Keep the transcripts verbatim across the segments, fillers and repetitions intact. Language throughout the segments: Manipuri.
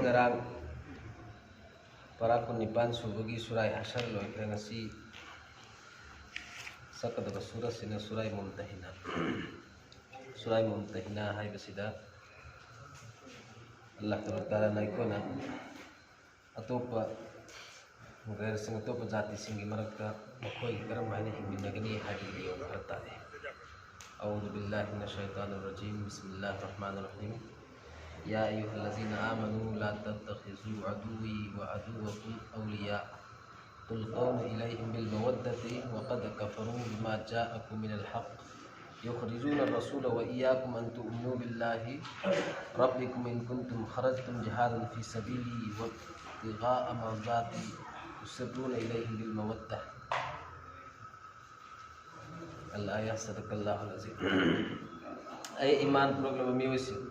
ꯉꯔꯥꯡ ꯄꯔꯥ ꯀꯨꯟꯅꯤꯄꯥꯟ ꯁꯨꯕꯒꯤ ꯁꯨꯔꯥꯏ ꯍꯁꯔ ꯂꯣꯏꯈ꯭ꯔꯦ꯫ ꯉꯁꯤ ꯆꯠꯀꯗꯕ ꯁꯨꯔꯁꯤꯅ ꯁꯨꯔꯥꯏ ꯃꯨꯝꯇꯍꯤꯅ꯫ ꯁꯨꯔꯥꯏ ꯃꯨꯝꯇꯍꯤꯅ ꯍꯥꯏꯕꯁꯤꯗ ꯑꯜꯂꯥꯍ ꯇꯕꯥꯔꯛ ꯇꯥꯂꯥꯅ ꯑꯩꯈꯣꯏꯅ ꯑꯇꯣꯞꯄ ꯒꯩꯔꯁꯤꯡ, ꯑꯇꯣꯞꯄ ꯖꯥꯇꯤꯁꯤꯡꯒꯤ ꯃꯔꯛꯇ ꯃꯈꯣꯏ ꯀꯔꯝ ꯍꯥꯏꯅ ꯍꯤꯡꯃꯤꯟꯅꯒꯅꯤ ꯍꯥꯏꯕꯒꯤ ꯅꯤꯌꯣꯝ ꯈꯔ ꯇꯥꯛꯑꯦ꯫ أعوذ بالله من الشيطان الرجيم. بسم الله الرحمن الرحيم. يا أيها الذين آمنوا لا تتخذوا عدوي وعدوكم أولياء تلقون إليهم بالمودة وقد كفروا بما جاءكم من الحق يخرجون الرسول وإياكم أن تؤمنوا بالله ربكم إن كنتم خرجتم جهادا في سبيلي وابتغاء مرضاتي تسرون إليهم بالمودة. الآية. صدق الله العظيم. ꯑꯩ ꯏꯃꯥꯟ ꯄꯨꯔꯛꯂꯕ ꯃꯤꯑꯣꯏꯁꯤꯡ,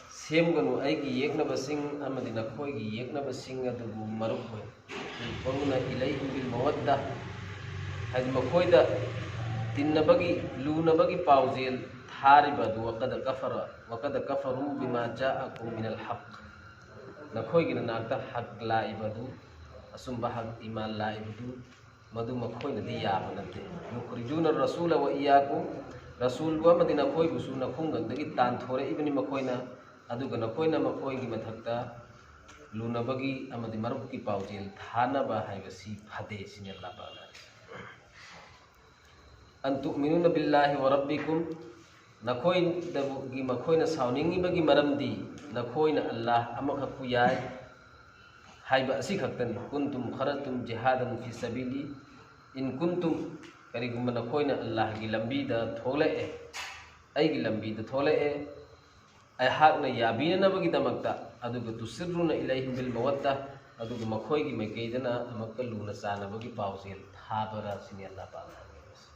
ꯁꯦꯝꯒꯅꯨ ꯑꯩꯒꯤ ꯌꯦꯛꯅꯕꯁꯤꯡ ꯑꯃꯗꯤ ꯅꯈꯣꯏꯒꯤ ꯌꯦꯛꯅꯕꯁꯤꯡ ꯑꯗꯨꯕꯨ ꯃꯔꯨꯞ ꯑꯣꯏꯅ꯫ تلقون إليهم بالمودة, ꯍꯥꯏꯗꯤ ꯃꯈꯣꯏꯗ ꯇꯤꯟꯅꯕꯒꯤ, ꯂꯨꯅꯕꯒꯤ ꯄꯥꯎꯖꯦꯜ ꯊꯥꯔꯤꯕ ꯑꯗꯨ, وقد كفر، وقد كفروا بما جاءكم من الحق, ꯅꯈꯣꯏꯒꯤ ꯅꯅꯥꯛꯇ ꯍꯛ ꯂꯥꯛꯏꯕ ꯑꯗꯨ, ꯑꯆꯨꯝꯕ ꯍꯛ ꯏꯃꯥꯟ ꯂꯥꯛꯏꯕꯗꯨ, ꯃꯗꯨ ꯃꯈꯣꯏꯅꯗꯤ ꯌꯥꯕ ꯅꯠꯇꯦ꯫ يخرجون الرسول وإياكم, ꯔꯁꯨꯜꯕꯨ ꯑꯃꯗꯤ ꯅꯈꯣꯏꯕꯨꯁꯨ ꯅꯈꯨꯡꯒꯪꯗꯒꯤ ꯇꯥꯟꯊꯣꯔꯛꯏꯕꯅꯤ ꯃꯈꯣꯏꯅ, ꯑꯗꯨꯒ ꯅꯈꯣꯏꯅ ꯃꯈꯣꯏꯒꯤ ꯃꯊꯛꯇ ꯂꯨꯅꯕꯒꯤ ꯑꯃꯗꯤ ꯃꯔꯨꯞꯀꯤ ꯄꯥꯎꯖꯦꯜ ꯊꯥꯅꯕ ꯍꯥꯏꯕꯁꯤ ꯐꯗꯦ, ꯁꯤꯅꯤ ꯑꯜꯂꯥꯍ ꯄꯥꯛꯅ ꯍꯥꯏꯔꯤꯁꯤ꯫ أن تؤمنوا بالله وربكم, ꯅꯈꯣꯏꯗꯒꯤ ꯃꯈꯣꯏꯅ ꯁꯥꯎꯅꯤꯡꯉꯤꯕꯒꯤ ꯃꯔꯝꯗꯤ ꯅꯈꯣꯏꯅ ꯑꯜꯂꯥꯍ ꯑꯃꯈꯛꯄꯨ ꯌꯥꯏ ꯍꯥꯏꯕ ꯑꯁꯤ ꯈꯛꯇꯅꯤ꯫ كنتم خرجتم جهادا في سبيلي إن كنتم, ꯀꯔꯤꯒꯨꯝꯕ ꯅꯈꯣꯏꯅ ꯑꯜꯂꯥꯍꯒꯤ ꯂꯝꯕꯤꯗ ꯊꯣꯛꯂꯛꯑꯦ, ꯑꯩꯒꯤ ꯂꯝꯕꯤꯗ ꯊꯣꯛꯂꯛꯑꯦ, ꯑꯩꯍꯥꯛꯅ ꯌꯥꯕꯤꯅꯅꯕꯒꯤꯗꯃꯛꯇ, ꯑꯗꯨꯒ تسرون إليهم بالمودة, ꯑꯗꯨꯒ ꯃꯈꯣꯏꯒꯤ ꯃꯥꯏꯀꯩꯗꯅ ꯑꯃꯨꯛꯀ ꯂꯨꯅ ꯆꯥꯟꯅꯕꯒꯤ ꯄꯥꯎꯖꯦꯜ ꯊꯥꯕꯔꯥ ꯁꯤꯅꯤ ꯑꯜꯂꯥꯍ ꯄꯥꯛꯅ ꯍꯪꯂꯤꯕꯁꯤ꯫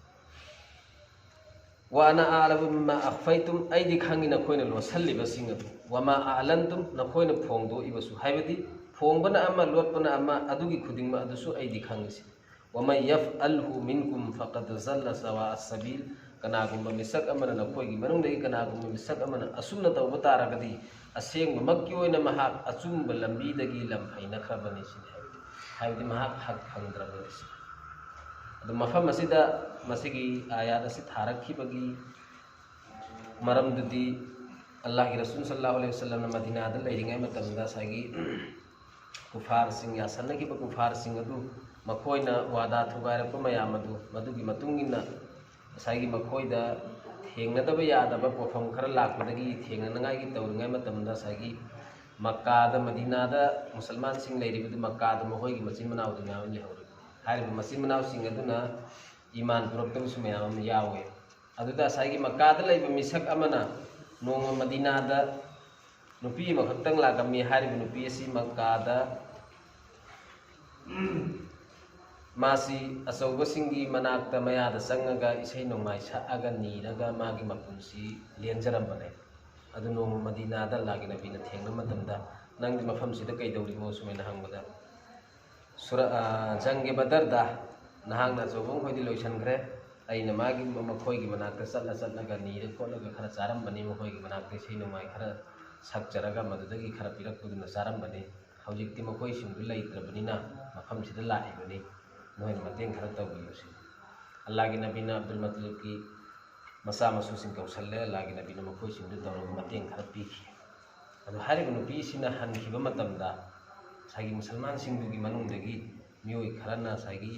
وأنا أعلم بما أخفيتم, ꯑꯩꯗꯤ ꯈꯪꯉꯤ ꯅꯈꯣꯏꯅ ꯂꯣꯠꯁꯤꯜꯂꯤꯕꯁꯤꯡ ꯑꯗꯨ꯫ وما أعلنتم, ꯅꯈꯣꯏꯅ ꯐꯣꯡꯗꯣꯛꯏꯕꯁꯨ, ꯍꯥꯏꯕꯗꯤ ꯐꯣꯡꯕꯅ ꯑꯃ, ꯂꯣꯠꯄꯅ ꯑꯃ, ꯑꯗꯨꯒꯤ ꯈꯨꯗꯤꯡꯃꯛ ꯑꯗꯨꯁꯨ ꯑꯩꯗꯤ ꯈꯪꯉꯤ ꯁꯤꯅꯤ꯫ ومن يفعله منكم فقد ضل سواء السبيل, ꯀꯅꯥꯒꯨꯝꯕ ꯃꯤꯁꯛ ꯑꯃꯅ, ꯅꯈꯣꯏꯒꯤ ꯃꯅꯨꯡꯗꯒꯤ ꯀꯅꯥꯒꯨꯝꯕ ꯃꯤꯁꯛ ꯑꯃꯅ ꯑꯁꯨꯝꯅ ꯇꯧꯕ ꯇꯥꯔꯒꯗꯤ, ꯑꯁꯦꯡꯕꯃꯛꯀꯤ ꯑꯣꯏꯅ ꯃꯍꯥꯛ ꯑꯆꯨꯝꯕ ꯂꯝꯕꯤꯗꯒꯤ ꯂꯝ ꯍꯩꯅꯈ꯭ꯔꯕꯅꯤ ꯁꯤꯅꯤ ꯍꯥꯏꯕꯗꯤ꯫ ꯍꯥꯏꯕꯗꯤ ꯃꯍꯥꯛ ꯍꯛ ꯐꯪꯗ꯭ꯔꯕꯅꯤ ꯁꯤꯅꯤ꯫ ꯑꯗꯨ ꯃꯐꯝ ꯑꯁꯤꯗ ꯃꯁꯤꯒꯤ ꯑꯥꯌꯥꯠ ꯑꯁꯤ ꯊꯥꯔꯛꯈꯤꯕꯒꯤ ꯃꯔꯝꯗꯨꯗꯤ, ꯑꯜꯂꯥꯍꯒꯤ ꯔꯁꯨꯜ ꯁꯜꯂꯜꯂꯥꯍꯨ ꯑꯂꯩꯍꯤ ꯋꯁꯜꯂꯝꯅ ꯃꯗꯤꯅꯥꯗ ꯂꯩꯔꯤꯉꯩ ꯃꯇꯝꯗ ꯉꯁꯥꯏꯒꯤ ꯀꯨꯐꯥꯔꯁꯤꯡ, ꯌꯥꯁꯟꯅꯈꯤꯕ ꯀꯨꯐꯥꯔꯁꯤꯡ ꯑꯗꯨ ꯃꯈꯣꯏꯅ ꯋꯥꯗꯥ ꯊꯨꯒꯥꯏꯔꯛꯄ ꯃꯌꯥꯝ ꯑꯗꯨ, ꯃꯗꯨꯒꯤ ꯃꯇꯨꯡ ꯏꯟꯅ ꯉꯁꯥꯏꯒꯤ ꯃꯈꯣꯏꯗ ꯊꯦꯡꯅꯗꯕ ꯌꯥꯗꯕ ꯄꯣꯠꯐꯝ ꯈꯔ ꯂꯥꯛꯄꯗꯒꯤ ꯊꯦꯡꯅꯅꯉꯥꯏꯒꯤ ꯇꯧꯔꯤꯉꯩ ꯃꯇꯝꯗ ꯉꯁꯥꯏꯒꯤ ꯃꯛꯀꯥꯗ, ꯃꯗꯤꯅꯥꯗ ꯃꯨꯁꯜꯃꯥꯟꯁꯤꯡ ꯂꯩꯔꯤꯕꯗꯨ ꯃꯛꯀꯥꯗ ꯃꯈꯣꯏꯒꯤ ꯃꯆꯤꯟ ꯃꯅꯥꯎꯗꯨ ꯃꯌꯥꯝ ꯑꯃ ꯂꯩꯍꯧꯔꯤꯕꯅꯤ꯫ ꯍꯥꯏꯔꯤꯕ ꯃꯆꯤꯟ ꯃꯅꯥꯎꯁꯤꯡ ꯑꯗꯨꯅ ꯏꯃꯥꯟ ꯄꯨꯔꯛꯇꯕꯁꯨ ꯃꯌꯥꯝ ꯑꯃ ꯌꯥꯎꯋꯦ꯫ ꯑꯗꯨꯗ ꯉꯁꯥꯏꯒꯤ ꯃꯛꯀꯥꯗ ꯂꯩꯕ ꯃꯤꯁꯛ ꯑꯃꯅ ꯅꯣꯡꯃ ꯃꯗꯤꯅꯥꯗ ꯅꯨꯄꯤ ꯑꯃꯈꯛꯇꯪ ꯂꯥꯛꯂꯝꯃꯤ꯫ ꯍꯥꯏꯔꯤꯕ ꯅꯨꯄꯤ ꯑꯁꯤ ꯃꯛꯀꯥꯗ ꯃꯥꯁꯤ ꯑꯆꯧꯕꯁꯤꯡꯒꯤ ꯃꯅꯥꯛꯇ ꯃꯌꯥꯗ ꯆꯪꯉꯒ ꯏꯁꯩ ꯅꯣꯡꯃꯥꯏ ꯁꯛꯑꯒ ꯅꯤꯔꯒ ꯃꯥꯒꯤ ꯃꯄꯨꯟꯁꯤ ꯂꯦꯟꯖꯔꯝꯕꯅꯦ꯫ ꯑꯗꯨ ꯅꯣꯡꯃ ꯃꯗꯤꯅꯥꯗ ꯑꯜꯂꯥꯍꯒꯤ ꯅꯕꯤꯅ ꯊꯦꯡꯅꯕ ꯃꯇꯝꯗ, "ꯅꯪꯗꯤ ꯃꯐꯝꯁꯤꯗ ꯀꯩꯗꯧꯔꯤꯅꯣ?" ꯁꯨꯃꯥꯏꯅ ꯍꯪꯕꯗ, ꯁꯨꯔ-, ꯑ, "ꯖꯪꯒꯦ ꯕꯗꯔꯗ ꯅꯍꯥꯛꯅ ꯑꯆꯧꯕ ꯃꯈꯣꯏꯗꯤ ꯂꯣꯏꯁꯤꯟꯈ꯭ꯔꯦ, ꯑꯩꯅ ꯃꯥꯒꯤ, ꯃꯈꯣꯏꯒꯤ ꯃꯅꯥꯛꯇ ꯆꯠꯂ ꯆꯠꯂꯒ ꯅꯤꯔ ꯈꯣꯠꯂꯒ ꯈꯔ ꯆꯥꯔꯝꯕꯅꯤ, ꯃꯈꯣꯏꯒꯤ ꯃꯅꯥꯛꯇ ꯏꯁꯩ ꯅꯣꯡꯃꯥꯏ ꯈꯔ ꯁꯛꯆꯔꯒ ꯃꯗꯨꯗꯒꯤ ꯈꯔ ꯄꯤꯔꯛꯄꯗꯨꯅ ꯆꯥꯔꯝꯕꯅꯤ꯫ ꯍꯧꯖꯤꯛꯇꯤ ꯃꯈꯣꯏꯁꯤꯡꯗꯨ ꯂꯩꯇ꯭ꯔꯕꯅꯤꯅ ꯃꯐꯝꯁꯤꯗ ꯂꯥꯛꯏꯕꯅꯤ, ꯅꯣꯏꯅ ꯃꯇꯦꯡ ꯈꯔ ꯇꯧꯕꯤꯌꯨ" ꯁꯤꯅꯤ꯫ ꯑꯜꯂꯥꯍꯒꯤ ꯅꯕꯤꯅ ꯑꯕꯗꯨꯜ ꯃꯨꯇꯂꯤꯕꯀꯤ ꯃꯆꯥ ꯃꯁꯨꯁꯤꯡ ꯀꯧꯁꯜꯂꯦ꯫ ꯑꯜꯂꯥꯍꯒꯤ ꯅꯕꯤꯅ ꯃꯈꯣꯏꯁꯤꯡꯗꯨ ꯇꯧꯔꯒ ꯃꯇꯦꯡ ꯈꯔ ꯄꯤꯈꯤ꯫ ꯑꯗꯨ ꯍꯥꯏꯔꯤꯕ ꯅꯨꯄꯤꯁꯤꯅ ꯍꯟꯈꯤꯕ ꯃꯇꯝꯗ ꯉꯁꯥꯏꯒꯤ ꯃꯨꯁꯜꯃꯥꯟꯁꯤꯡꯗꯨꯒꯤ ꯃꯅꯨꯡꯗꯒꯤ ꯃꯤꯑꯣꯏ ꯈꯔꯅ ꯉꯁꯥꯏꯒꯤ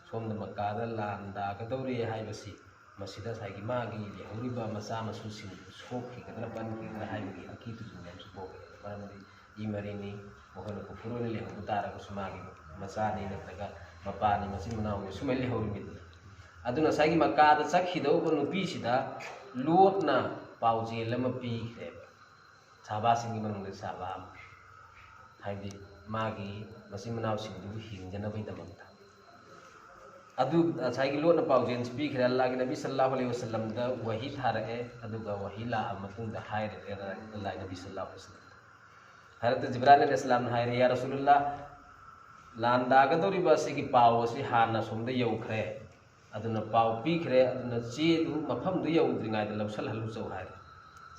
ꯁꯣꯝꯗ ꯃꯛꯀꯥꯗ ꯂꯥꯟꯗꯥꯒꯗꯧꯔꯦ ꯍꯥꯏꯕꯁꯤ, ꯃꯁꯤꯗ ꯉꯁꯥꯏꯒꯤ ꯃꯥꯒꯤ ꯂꯩꯍꯧꯔꯤꯕ ꯃꯆꯥ ꯃꯁꯨꯁꯤꯡꯗꯨ ꯁꯣꯛꯈꯤꯒꯗ꯭ꯔꯥ ꯄꯟꯈꯤꯒꯗ꯭ꯔꯥ ꯍꯥꯏꯕꯒꯤ ꯑꯀꯤꯕꯁꯨ ꯃꯌꯥꯝꯁꯨ ꯄꯣꯛꯑꯦ꯫ ꯃꯔꯝꯗꯤ ꯏ ꯃꯔꯤꯅꯤ, ꯃꯈꯣꯏꯅ ꯀꯨꯐꯨꯔ ꯑꯣꯏꯅ ꯂꯩꯍꯧꯕ ꯇꯥꯔꯒꯁꯨ ꯃꯥꯒꯤ ꯃꯆꯥꯅꯤ ꯅꯠꯇ꯭ꯔꯒ ꯃꯄꯥꯅꯤ, ꯃꯆꯤꯟ ꯃꯅꯥꯎꯅꯤ, ꯁꯨꯃꯥꯏꯅ ꯂꯩꯍꯧꯔꯤꯃꯤꯗꯅ꯫ ꯑꯗꯨꯅ ꯉꯁꯥꯏꯒꯤ ꯃꯛꯀꯥꯗ ꯆꯠꯈꯤꯗꯧꯕ ꯅꯨꯄꯤꯁꯤꯗ ꯂꯣꯠꯅ ꯄꯥꯎꯖꯦꯜ ꯑꯃ ꯄꯤꯈ꯭ꯔꯦꯕ, ꯁꯍꯥꯕꯥꯁꯤꯡꯒꯤ ꯃꯅꯨꯡꯗ ꯁꯍꯥꯕꯥ ꯑꯃ, ꯍꯥꯏꯕꯗꯤ ꯃꯥꯒꯤ ꯃꯆꯤꯟ ꯃꯅꯥꯎꯁꯤꯡꯗꯨꯕꯨ ꯍꯤꯡꯗꯅꯕꯒꯤꯗꯃꯛꯇ꯫ ꯑꯗꯨ ꯉꯁꯥꯏꯒꯤ ꯂꯣꯠꯅ ꯄꯥꯎꯖꯦꯜꯁꯤ ꯄꯤꯈ꯭ꯔꯦ꯫ ꯑꯜꯂꯥꯍꯒꯤ ꯅꯕꯤ ꯁꯜꯂꯜꯂꯥꯍꯨ ꯑꯂꯩꯍꯤ ꯋꯁꯜꯂꯝꯗ ꯋꯥꯍꯤ ꯊꯥꯔꯛꯑꯦ, ꯑꯗꯨꯒ ꯋꯥꯍꯤ ꯂꯥꯛꯑ ꯃꯇꯨꯡꯗ ꯍꯥꯏꯔꯦ ꯑꯜꯂꯥꯍꯒꯤ ꯅꯕꯤ ꯁꯜꯂꯜꯂꯥꯍꯨ ꯑꯂꯩꯍꯤ ꯋꯁꯜꯂꯝ꯫ ꯍꯥꯏꯔꯛꯇ ꯖꯤꯕ꯭ꯔꯥꯏꯜ ꯑꯂꯩꯍꯤ ꯁꯂꯥꯝꯅ ꯍꯥꯏꯔꯦ, "ꯌꯥ ꯔꯁꯨꯂꯨꯜꯂꯥꯍ, ꯂꯥꯟꯗꯥꯒꯗꯧꯔꯤꯕ ꯑꯁꯤꯒꯤ ꯄꯥꯎ ꯑꯁꯤ ꯍꯥꯟꯅ ꯁꯣꯝꯗ ꯌꯧꯈ꯭ꯔꯦ, ꯑꯗꯨꯅ ꯄꯥꯎ ꯄꯤꯈ꯭ꯔꯦ꯫ ꯑꯗꯨꯅ ꯆꯦꯗꯨ ꯃꯐꯝꯗꯨ ꯌꯧꯗ꯭ꯔꯤꯉꯩꯗ ꯂꯧꯁꯤꯜꯍꯜꯂꯨ ꯆꯧ ꯍꯥꯏꯔꯦ꯫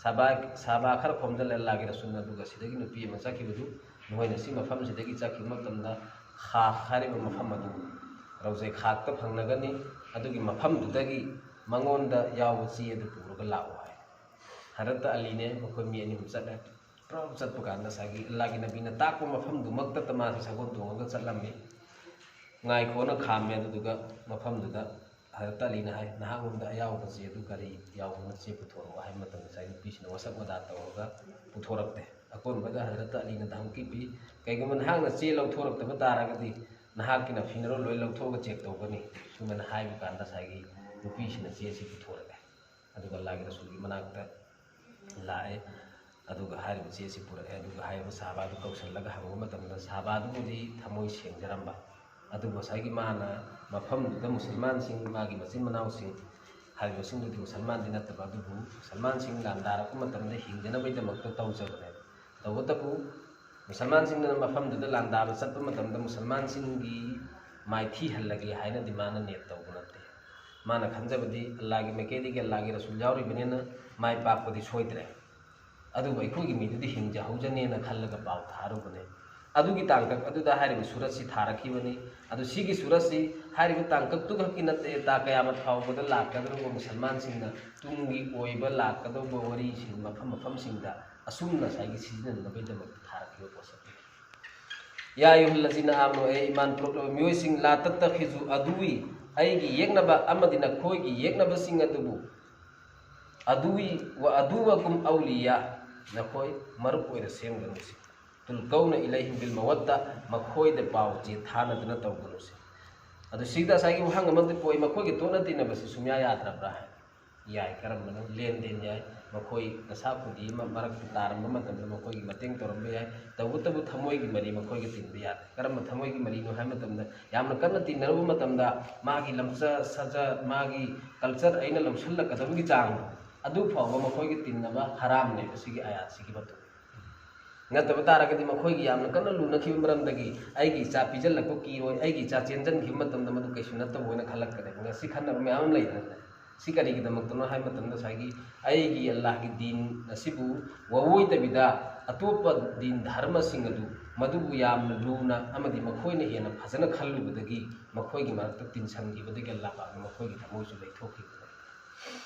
ꯁꯥꯕꯥ ꯁꯥꯕꯥ ꯈꯔ ꯈꯣꯝꯖꯤꯜꯂꯦ ꯑꯜꯂꯥꯒꯤ ꯔꯁꯨꯜꯅ꯫ ꯑꯗꯨꯒ ꯁꯤꯗꯒꯤ ꯅꯨꯄꯤ ꯑꯃ ꯆꯠꯈꯤꯕꯗꯨ, ꯅꯈꯣꯏꯅ ꯁꯤ ꯃꯐꯝꯁꯤꯗꯒꯤ ꯆꯠꯈꯤꯕ ꯃꯇꯝꯗ ꯈꯥꯛ ꯍꯥꯏꯔꯤꯕ ꯃꯐꯝ ꯑꯗꯨ, ꯔꯧꯖꯩ ꯈꯥꯛꯇ ꯐꯪꯂꯒꯅꯤ꯫ ꯑꯗꯨꯒꯤ ꯃꯐꯝꯗꯨꯗꯒꯤ ꯃꯉꯣꯟꯗ ꯌꯥꯎꯕ ꯆꯦ ꯑꯗꯨ ꯄꯨꯔꯒ ꯂꯥꯛꯑꯣ ꯍꯥꯏ꯫ ꯍꯔꯠꯇ ꯑꯂꯤꯅꯦ, ꯃꯈꯣꯏ ꯃꯤ ꯑꯅꯤ ꯑꯍꯨꯝ ꯆꯠꯂꯦ꯫ ꯄ꯭ꯔꯞ ꯆꯠꯄ ꯀꯥꯟꯗ ꯉꯁꯥꯏꯒꯤ ꯑꯜꯂꯥꯒꯤ ꯅꯕꯤꯅ ꯇꯥꯛꯄ ꯃꯐꯝꯗꯨꯃꯛꯇꯗ ꯃꯥꯁꯦ ꯁꯒꯣꯜ ꯇꯣꯡꯉꯒ ꯆꯠꯂꯝꯃꯤ꯫ ꯉꯥꯏꯈꯣꯅ ꯈꯥꯝꯃꯦ꯫ ꯑꯗꯨꯗꯨꯒ ꯃꯐꯝꯗꯨꯗ ꯍꯖꯔꯠ ꯑꯂꯤꯅ ꯍꯥꯏ, "ꯅꯍꯥꯛꯉꯣꯟꯗ ꯑꯌꯥꯎꯕ ꯆꯦ ꯑꯗꯨ ꯀꯔꯤ ꯌꯥꯎꯕꯅ ꯆꯦ ꯄꯨꯊꯣꯔꯛꯑꯣ" ꯍꯥꯏꯕ ꯃꯇꯝꯗ ꯉꯁꯥꯏ ꯅꯨꯄꯤꯁꯤꯅ ꯋꯥꯁꯛ ꯋꯥꯗꯥ ꯇꯧꯔꯒ ꯄꯨꯊꯣꯔꯛꯇꯦ꯫ ꯑꯀꯣꯟꯕꯗ ꯍꯖꯔꯠ ꯑꯂꯤꯅ ꯙꯝꯀꯤ ꯄꯤ, "ꯀꯩꯒꯨꯝꯕ ꯅꯍꯥꯛꯅ ꯆꯦ ꯂꯧꯊꯣꯔꯛꯇꯕ ꯇꯥꯔꯒꯗꯤ ꯅꯍꯥꯛꯀꯤ ꯅꯐꯤꯅꯔꯣꯜ ꯂꯣꯏ ꯂꯧꯊꯣꯛꯑꯒ ꯆꯦꯛ ꯇꯧꯒꯅꯤ" ꯁꯨꯃꯥꯏꯅ ꯍꯥꯏꯕ ꯀꯥꯟꯗ ꯉꯁꯥꯏꯒꯤ ꯅꯨꯄꯤꯁꯤꯅ ꯆꯦꯁꯤ ꯄꯨꯊꯣꯔꯛꯑꯦ꯫ ꯑꯗꯨꯒ ꯑꯜꯂꯥꯍꯒꯤ ꯔꯁꯨꯜꯒꯤ ꯃꯅꯥꯛꯇ ꯂꯥꯛꯑꯦ꯫ ꯑꯗꯨꯒ ꯍꯥꯏꯔꯤꯕ ꯆꯦꯁꯤ ꯄꯨꯔꯛꯑꯦ꯫ ꯑꯗꯨꯒ ꯍꯥꯏꯔꯤꯕ ꯁꯥꯍꯥꯕꯥꯗꯨ ꯀꯧꯁꯜꯂꯒ ꯍꯪꯕ ꯃꯇꯝꯗ ꯁꯥꯍꯥꯕꯥꯗꯨꯕꯨꯗꯤ ꯊꯃꯣꯏ ꯁꯦꯡꯖꯔꯝꯕ, ꯑꯗꯨꯕꯨ ꯉꯁꯥꯏꯒꯤ ꯃꯥꯅ ꯃꯐꯝꯗꯨꯗ ꯃꯨꯁꯜꯃꯥꯟꯁꯤꯡ, ꯃꯥꯒꯤ ꯃꯆꯤꯟ ꯃꯅꯥꯎꯁꯤꯡ ꯍꯥꯏꯔꯤꯕꯁꯤꯡꯗꯨꯗꯤ ꯃꯨꯁꯜꯃꯥꯟꯗꯤ ꯅꯠꯇꯕ, ꯑꯗꯨꯕꯨ ꯃꯨꯁꯜꯃꯥꯟꯁꯤꯡ ꯂꯥꯟꯗꯥꯔꯛꯄ ꯃꯇꯝꯗ ꯍꯤꯡꯗꯅꯕꯒꯤꯗꯃꯛꯇ ꯇꯧꯖꯕꯅꯦꯕ꯫ ꯇꯧꯕꯇꯕꯨ ꯃꯨꯁꯜꯃꯥꯟꯁꯤꯡꯅ ꯃꯐꯝꯗꯨꯗ ꯂꯥꯟꯗꯥꯕ ꯆꯠꯄ ꯃꯇꯝꯗ ꯃꯨꯁꯜꯃꯥꯟꯁꯤꯡꯒꯤ ꯃꯥꯏꯊꯤꯍꯜꯂꯒꯦ ꯍꯥꯏꯅꯗꯤ ꯃꯥꯅ ꯅꯦꯠ ꯇꯧꯕ ꯅꯠꯇꯦ꯫ ꯃꯥꯅ ꯈꯟꯖꯕꯗꯤ ꯑꯜꯂꯥꯍꯒꯤ ꯃꯥꯏꯀꯩꯗꯒꯤ ꯑꯜꯂꯥꯍꯒꯤ ꯔꯁꯨꯜ ꯌꯥꯎꯔꯤꯕꯅꯤꯅ ꯃꯥꯏ ꯄꯥꯛꯄꯗꯤ ꯁꯣꯏꯗ꯭ꯔꯦ, ꯑꯗꯨꯕꯨ ꯑꯩꯈꯣꯏꯒꯤ ꯃꯤꯗꯨꯗꯤ ꯍꯤꯡꯖꯍꯧꯖꯅꯦꯅ ꯈꯜꯂꯒ ꯄꯥꯎ ꯊꯥꯔꯨꯕꯅꯦ꯫ ꯑꯗꯨꯒꯤ ꯇꯥꯡꯀꯛ ꯑꯗꯨꯗ ꯍꯥꯏꯔꯤꯕ ꯁꯨꯔꯠꯁꯤ ꯊꯥꯔꯛꯈꯤꯕꯅꯤ꯫ ꯑꯗꯨ ꯁꯤꯒꯤ ꯁꯨꯔꯠꯁꯤ ꯍꯥꯏꯔꯤꯕ ꯇꯥꯡꯀꯛꯇꯨ ꯈꯛꯀꯤ ꯅꯠꯇꯦ, ꯇꯥ ꯀꯌꯥꯃꯠ ꯐꯥꯎꯕꯗ ꯂꯥꯛꯀꯗꯧꯔꯤꯕ ꯃꯨꯁꯜꯃꯥꯟꯁꯤꯡꯅ ꯇꯨꯡꯒꯤ ꯑꯣꯏꯕ ꯂꯥꯛꯀꯗꯧꯕ ꯋꯥꯔꯤꯁꯤꯡ ꯃꯐꯝ ꯃꯐꯝꯁꯤꯡꯗ ꯑꯁꯨꯝꯅ ꯉꯁꯥꯏꯒꯤ ꯁꯤꯖꯤꯟꯅꯅꯕꯒꯤꯗꯃꯛꯇ ꯊꯥꯔꯛꯈꯤꯕ ꯄꯣꯠꯁꯛꯅꯤ꯫ "ꯌꯥ ꯑꯌꯨꯍꯜꯂꯖꯤꯅ ꯑꯥꯃꯅꯨ", ꯑꯦ ꯏꯃꯥꯟ ꯄꯨꯔꯛꯂꯕ ꯃꯤꯑꯣꯏꯁꯤꯡ, "ꯂꯥ ꯇꯠꯇꯈꯤꯖꯨ ꯑꯗꯨꯋꯤ", ꯑꯩꯒꯤ ꯌꯦꯛꯅꯕ ꯑꯃꯗꯤ ꯅꯈꯣꯏꯒꯤ ꯌꯦꯛꯅꯕꯁꯤꯡ ꯑꯗꯨꯕꯨ, "ꯑꯗꯨꯋꯤ ꯋꯥ ꯑꯗꯨꯋꯒꯨꯝ ꯑꯧꯂꯤꯌꯥ", ꯅꯈꯣꯏ ꯃꯔꯨꯞ ꯑꯣꯏꯅ ꯁꯦꯝꯒꯅꯨꯁꯤ꯫ "ꯇꯨꯜꯀꯧꯅ ꯏꯂꯩꯍꯤꯝ ꯕꯤꯜ ꯃꯋꯠꯇ", ꯃꯈꯣꯏꯗ ꯄꯥꯎ ꯆꯦ ꯊꯥꯅꯗꯅ ꯇꯧꯒꯅꯨꯁꯤ꯫ ꯑꯗꯨ ꯁꯤꯗ ꯉꯁꯥꯏꯒꯤ ꯋꯥꯍꯪ ꯑꯃꯗꯤ ꯄꯣꯛꯏ, ꯃꯈꯣꯏꯒꯤ ꯇꯣꯠꯅ ꯇꯤꯟꯅꯕꯁꯤ ꯁꯨꯡꯌꯥ ꯌꯥꯗ꯭ꯔꯕ꯭ꯔꯥ ꯍꯥꯏ꯫ ꯌꯥꯏ꯫ ꯀꯔꯝꯕꯅꯣ? ꯂꯦꯟꯗꯦꯟ ꯌꯥꯏ꯫ ꯃꯈꯣꯏ ꯅꯁꯥ ꯈꯨꯗꯤ ꯑꯃ ꯃꯔꯛꯇ ꯇꯥꯔꯝꯕ ꯃꯇꯝꯗ ꯃꯈꯣꯏꯒꯤ ꯃꯇꯦꯡ ꯇꯧꯔꯝꯕ ꯌꯥꯏ꯫ ꯇꯧꯕꯇꯕꯨ ꯊꯃꯣꯏꯒꯤ ꯃꯔꯤ ꯃꯈꯣꯏꯒ ꯇꯤꯟꯕ ꯌꯥꯗꯦ꯫ ꯀꯔꯝꯕ ꯊꯃꯣꯏꯒꯤ ꯃꯔꯤꯅꯣ ꯍꯥꯏꯕ ꯃꯇꯝꯗ, ꯌꯥꯝꯅ ꯀꯟꯅ ꯇꯤꯟꯅꯔꯨꯕ ꯃꯇꯝꯗ ꯃꯥꯒꯤ ꯂꯝꯆꯠ ꯁꯥꯖꯠ, ꯃꯥꯒꯤ ꯀꯜꯆꯔ ꯑꯩꯅ ꯂꯧꯁꯤꯜꯂꯛꯀꯗꯕꯒꯤ ꯆꯥꯡꯗꯣ, ꯑꯗꯨ ꯐꯥꯎꯕ ꯃꯈꯣꯏꯒ ꯇꯤꯟꯅꯕ ꯍꯔꯥꯝꯅꯦꯕ ꯁꯤꯒꯤ ꯑꯌꯥꯠꯁꯤꯒꯤ ꯃꯇꯨꯡ꯫ ꯅꯠꯇꯕ ꯇꯥꯔꯒꯗꯤ ꯃꯈꯣꯏꯒꯤ ꯌꯥꯝꯅ ꯀꯟꯅ ꯂꯨꯅꯈꯤꯕ ꯃꯔꯝꯗꯒꯤ ꯑꯩꯒꯤ ꯏꯆꯥ ꯄꯤꯖꯜꯂꯛꯄ ꯀꯤꯔꯣꯏ, ꯑꯩꯒꯤ ꯏꯆꯥ ꯆꯦꯟꯖꯟꯈꯤꯕ ꯃꯇꯝꯗ ꯃꯗꯨ ꯀꯩꯁꯨ ꯅꯠꯇꯕ ꯑꯣꯏꯅ ꯈꯜꯂꯛꯀꯅꯤ꯫ ꯉꯁꯤ ꯈꯟꯅꯕ ꯃꯌꯥꯝ ꯑꯃ ꯂꯩꯗꯅ꯫ ꯁꯤ ꯀꯔꯤꯒꯤꯗꯃꯛꯇꯅꯣ ꯍꯥꯏꯕ ꯃꯇꯝꯗ ꯉꯁꯥꯏꯒꯤ ꯑꯩꯒꯤ ꯑꯜꯂꯥꯍꯒꯤ ꯗꯤꯟ ꯑꯁꯤꯕꯨ ꯋꯥꯋꯣꯏꯗꯕꯤꯗ ꯑꯇꯣꯞꯄ ꯗꯤꯟ ꯙꯔꯃꯁꯤꯡ ꯑꯗꯨ ꯃꯗꯨꯕꯨ ꯌꯥꯝꯅ ꯂꯨꯅ ꯑꯃꯗꯤ ꯃꯈꯣꯏꯅ ꯍꯦꯟꯅ ꯐꯖꯅ ꯈꯜꯂꯨꯕꯗꯒꯤ ꯃꯈꯣꯏꯒꯤ ꯃꯔꯛꯇ ꯇꯤꯟꯁꯟꯈꯤꯕꯗꯒꯤ ꯑꯜꯂꯥꯍ ꯄꯥꯛꯅ ꯃꯈꯣꯏꯒꯤ ꯊꯃꯣꯏꯁꯨ ꯂꯩꯊꯣꯛꯈꯤꯕꯅꯤ꯫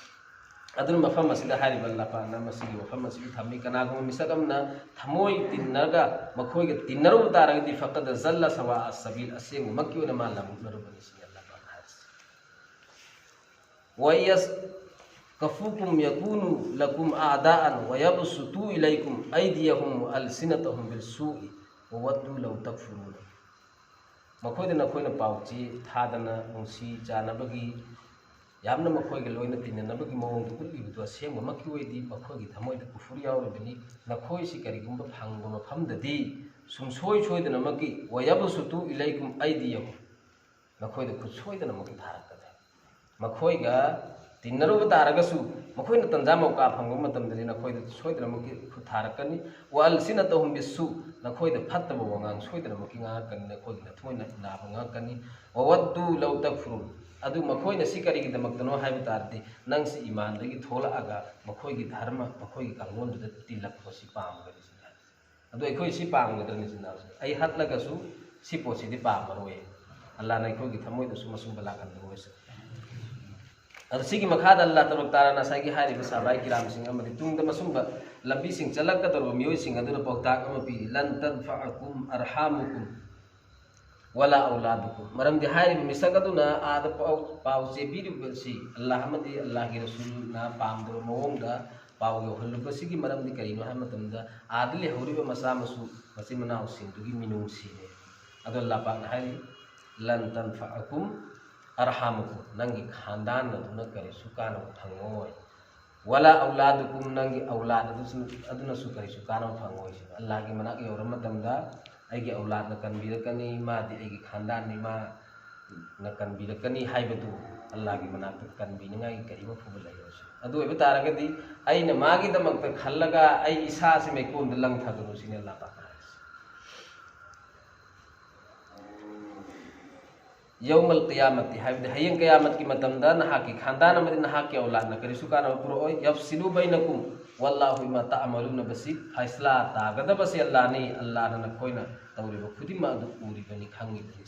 ꯑꯗꯨꯅ ꯃꯐꯝ ꯑꯁꯤꯗ ꯍꯥꯏꯔꯤꯕ ꯑꯜꯂꯥꯍ ꯄꯥꯛꯅ ꯃꯁꯤꯒꯤ ꯋꯥꯐꯝ ꯑꯁꯤꯕꯨ ꯊꯝꯃꯤ꯫ ꯀꯅꯥꯒꯨꯝꯕ ꯃꯤꯁꯛ ꯑꯃꯅ ꯊꯃꯣꯏ ꯇꯤꯟꯅꯔꯒ ꯃꯈꯣꯏꯒ ꯇꯤꯟꯅꯔꯨꯕ ꯇꯥꯔꯒꯗꯤ ꯐꯀꯗ ꯖꯜꯂ ꯁꯋꯥ ꯑꯁꯕꯤꯜ, ꯑꯁꯦꯡꯕꯃꯛꯀꯤ ꯑꯣꯏꯅ ꯃꯥ ꯂꯥꯃꯨꯛꯅꯔꯨꯕꯅꯤ ꯁꯤꯅꯤ ꯑꯜꯂꯥꯍ ꯄꯥꯛꯅ ꯍꯥꯏꯔꯤꯁꯤ꯫ ꯋꯥꯌꯁ ꯀꯐꯨꯀꯨꯝ ꯌꯀꯨꯅꯨ ꯂꯀꯨꯝ ꯑꯥꯗꯥꯑꯟ ꯋꯌꯕꯁꯨꯇꯨ ꯏꯂꯩꯀꯨꯝ ꯑꯩꯗꯤꯌꯍꯨꯝ ꯋꯑꯜꯁꯤꯅꯇꯍꯨꯝ ꯕꯤꯜꯁꯨꯏ ꯋꯋꯠꯇꯨ ꯂꯧ ꯇꯛꯐꯨꯔꯨꯅ꯫ ꯃꯈꯣꯏꯗ ꯅꯈꯣꯏꯅ ꯄꯥꯎꯆꯦ ꯊꯥꯗꯅ ꯅꯨꯡꯁꯤ ꯆꯥꯟꯅꯕꯒꯤ ꯌꯥꯝꯅ ꯃꯈꯣꯏꯒ ꯂꯣꯏꯅ ꯇꯤꯟꯅꯅꯕꯒꯤ ꯃꯑꯣꯡꯗ ꯎꯠꯂꯤꯕꯗꯨ ꯑꯁꯦꯡꯕꯃꯛꯀꯤ ꯑꯣꯏꯗꯤ ꯃꯈꯣꯏꯒꯤ ꯊꯃꯣꯏꯗ ꯀꯨꯐꯨꯔ ꯌꯥꯎꯔꯤꯕꯅꯤ꯫ ꯅꯈꯣꯏꯁꯤ ꯀꯔꯤꯒꯨꯝꯕ ꯐꯪꯕ ꯃꯐꯝꯗꯗꯤ ꯁꯨꯡꯁꯣꯏ ꯁꯣꯏꯗꯅꯃꯛꯀꯤ ꯋꯌꯕꯁꯨꯇꯨ ꯏꯂꯩꯀꯨꯝ ꯑꯩꯗꯤꯌꯍꯨꯝ, ꯅꯈꯣꯏꯗ ꯈꯨꯠ ꯁꯣꯏꯗꯅꯃꯛꯀꯤ ꯊꯥꯔꯛꯀꯅꯤ꯫ ꯃꯈꯣꯏꯒ ꯇꯤꯟꯅꯔꯨꯕ ꯇꯥꯔꯒꯁꯨ ꯃꯈꯣꯏꯅ ꯇꯟꯖꯥ ꯃꯧꯀꯥ ꯐꯪꯕ ꯃꯇꯝꯗꯗꯤ ꯅꯈꯣꯏꯗ ꯁꯣꯏꯗꯅꯃꯛꯀꯤ ꯈꯨꯠ ꯊꯥꯔꯛꯀꯅꯤ꯫ ꯋꯑꯜꯁꯤꯅꯇꯍꯨꯝ ꯕꯤꯁꯨ, ꯅꯈꯣꯏꯗ ꯐꯠꯇꯕ ꯋꯥꯉꯥꯡ ꯁꯣꯏꯗꯅꯃꯛꯀꯤ ꯉꯥꯡꯉꯛꯀꯅꯤ, ꯅꯈꯣꯏꯒꯤ ꯅꯊꯃꯣꯏꯅ ꯅꯥꯕ ꯉꯥꯡꯉꯛꯀꯅꯤ꯫ ꯋꯋꯠꯇꯨ ꯂꯧ ꯇꯛꯐꯨꯔꯨꯟ, ꯑꯗꯨ ꯃꯈꯣꯏꯅ ꯁꯤ ꯀꯔꯤꯒꯤꯗꯃꯛꯇꯅꯣ ꯍꯥꯏꯕ ꯇꯥꯔꯗꯤ ꯅꯪꯁꯤ ꯏꯃꯥꯟꯗꯒꯤ ꯊꯣꯛꯂꯛꯑꯒ ꯃꯈꯣꯏꯒꯤ ꯙꯔꯃ, ꯃꯈꯣꯏꯒꯤ ꯀꯥꯡꯂꯣꯟꯗꯨꯗ ꯇꯤꯜꯂꯛꯄꯁꯤ ꯄꯥꯝꯒꯅꯤ꯫ ꯑꯗꯣ ꯑꯩꯈꯣꯏ ꯁꯤ ꯄꯥꯝꯒꯗ꯭ꯔꯅꯤ ꯏꯆꯤꯟ ꯏꯅꯥꯎꯁꯦ? ꯑꯩ ꯍꯠꯂꯒꯁꯨ ꯁꯤ ꯄꯣꯠꯁꯤꯗꯤ ꯄꯥꯝꯃꯔꯣꯏ꯫ ꯑꯜꯂꯥꯍꯅ ꯑꯩꯈꯣꯏꯒꯤ ꯊꯃꯣꯏꯗꯁꯨ ꯃꯁꯨꯝꯕ ꯂꯥꯛꯍꯟꯗꯕ ꯑꯣꯏꯁꯅꯨ꯫ ꯑꯗꯣ ꯁꯤꯒꯤ ꯃꯈꯥꯗ ꯑꯜꯂꯥꯍ ꯇꯕꯥꯔꯛ ꯇꯥꯂꯥꯅ ꯉꯁꯥꯏꯒꯤ ꯍꯥꯏꯔꯤꯕ ꯁꯍꯥꯕꯥꯏ ꯀꯤꯔꯥꯝꯁꯤꯡ ꯑꯃꯗꯤ ꯇꯨꯡꯗ ꯃꯁꯨꯝꯕ ꯂꯝꯕꯤꯁꯤꯡ ꯆꯠꯂꯛꯀꯗꯧꯔꯕ ꯃꯤꯑꯣꯏꯁꯤꯡ ꯑꯗꯨꯗ ꯄꯥꯎꯇꯥꯛ ꯑꯃ ꯄꯤꯔꯤ, "ꯂꯟ ꯇꯟꯐꯑꯀꯨꯝ ꯑꯔꯍꯥꯃꯨꯀꯨꯝ ꯋꯥꯂꯥ ꯑꯧꯂꯥꯗꯨꯀꯨꯝ"꯫ ꯃꯔꯝꯗꯤ ꯍꯥꯏꯔꯤꯕ ꯃꯤꯁꯛ ꯑꯗꯨꯅ ꯑꯥꯗ ꯄꯥꯎ, ꯄꯥꯎ ꯆꯦ ꯄꯤꯔꯤꯕꯁꯤ ꯑꯜꯂꯥꯍ ꯑꯃꯗꯤ ꯑꯜꯂꯥꯍꯒꯤ ꯔꯁꯨꯜꯅ ꯄꯥꯝꯗꯕ ꯃꯑꯣꯡꯗ ꯄꯥꯎ ꯌꯧꯍꯜꯂꯨꯕꯁꯤꯒꯤ ꯃꯔꯝꯗꯤ ꯀꯔꯤꯅꯣ ꯍꯥꯏꯕ ꯃꯇꯝꯗ ꯑꯥꯗ ꯂꯩꯍꯧꯔꯤꯕ ꯃꯆꯥ ꯃꯁꯨ ꯃꯆꯤꯟ ꯃꯅꯥꯎꯁꯤꯡꯗꯨꯒꯤ ꯃꯤꯅꯨꯡꯁꯤꯅꯤ꯫ ꯑꯗꯣ ꯑꯜꯂꯥꯍ ꯄꯥꯛꯅ ꯍꯥꯏꯔꯤ, "ꯂꯟ ꯇꯟꯐꯑꯀꯨꯝ ꯑꯔꯍꯥꯃꯨꯀꯨꯝ", ꯅꯪꯒꯤ ꯈꯥꯟꯗꯥꯟ ꯑꯗꯨꯅ ꯀꯔꯤꯁꯨ ꯀꯥꯟꯅꯕ ꯐꯪꯉꯣꯏ꯫ "ꯋꯥꯂꯥ ꯑꯧꯂꯥꯗꯨꯀꯨꯝ", ꯅꯪꯒꯤ ꯑꯧꯂꯥꯗ ꯑꯗꯨꯁꯨ, ꯑꯗꯨꯅꯁꯨ ꯀꯔꯤꯁꯨ ꯀꯥꯟꯅꯕ ꯐꯪꯉꯣꯏ꯫ ꯑꯜꯂꯥꯍꯒꯤ ꯃꯅꯥꯛ ꯌꯧꯔ ꯃꯇꯝꯗ ꯑꯩꯒꯤ ꯑꯧꯂꯥꯗꯅ ꯀꯟꯕꯤꯔꯛꯀꯅꯤ, ꯃꯥꯗꯤ ꯑꯩꯒꯤ ꯈꯥꯟꯗꯥꯟꯅꯤ, ꯃꯥ ꯅ ꯀꯟꯕꯤꯔꯛꯀꯅꯤ ꯍꯥꯏꯕꯗꯨ ꯑꯜꯂꯥꯍꯒꯤ ꯃꯅꯥꯛꯇ ꯀꯟꯕꯤꯅꯤꯡꯉꯥꯏꯒꯤ ꯀꯔꯤꯝ ꯑꯐꯕ ꯂꯩꯔꯣꯏ꯫ ꯑꯗꯨ ꯑꯣꯏꯕ ꯇꯥꯔꯒꯗꯤ ꯑꯩꯅ ꯃꯥꯒꯤꯗꯃꯛꯇ ꯈꯜꯂꯒ ꯑꯩ ꯏꯁꯥꯁꯤ ꯃꯩꯀꯣꯟꯗ ꯂꯪꯊꯒꯅꯨ ꯁꯤꯅꯤ ꯑꯜꯂꯥꯍ ꯄꯥꯛꯅ ꯍꯥꯏꯔꯤꯁꯦ꯫ ꯌꯧꯃꯜ ꯀꯌꯥꯃꯠꯇꯤ ꯍꯥꯏꯕꯗꯤ ꯍꯌꯦꯡ ꯀꯌꯥꯃꯠꯀꯤ ꯃꯇꯝꯗ ꯅꯍꯥꯛꯀꯤ ꯈꯥꯟꯗꯥꯟ ꯑꯃꯗꯤ ꯅꯍꯥꯛꯀꯤ ꯑꯧꯂꯥꯗꯅ ꯀꯔꯤꯁꯨ ꯀꯥꯟꯅꯕ ꯄꯨꯔꯛꯑꯣꯏ꯫ ꯌꯐꯁꯤꯂꯨ ꯕꯩꯅꯀꯨꯝ ꯋꯜꯂꯥꯍꯨ ꯕꯤꯃꯥ ꯇꯥꯃꯂꯨꯅ ꯕꯁꯤꯔ꯫ ꯐꯩꯁꯂꯥ ꯇꯥꯒꯗꯕꯁꯤ ꯑꯜꯂꯥꯍꯅꯤ, ꯑꯜꯂꯥꯍꯅ ꯅꯈꯣꯏꯅ ꯇꯧꯔꯤꯕ ꯈꯨꯗꯤꯡꯃꯛ ꯑꯗꯨ ꯎꯔꯤꯕꯅꯤ, ꯈꯪꯉꯤꯕꯅꯤ꯫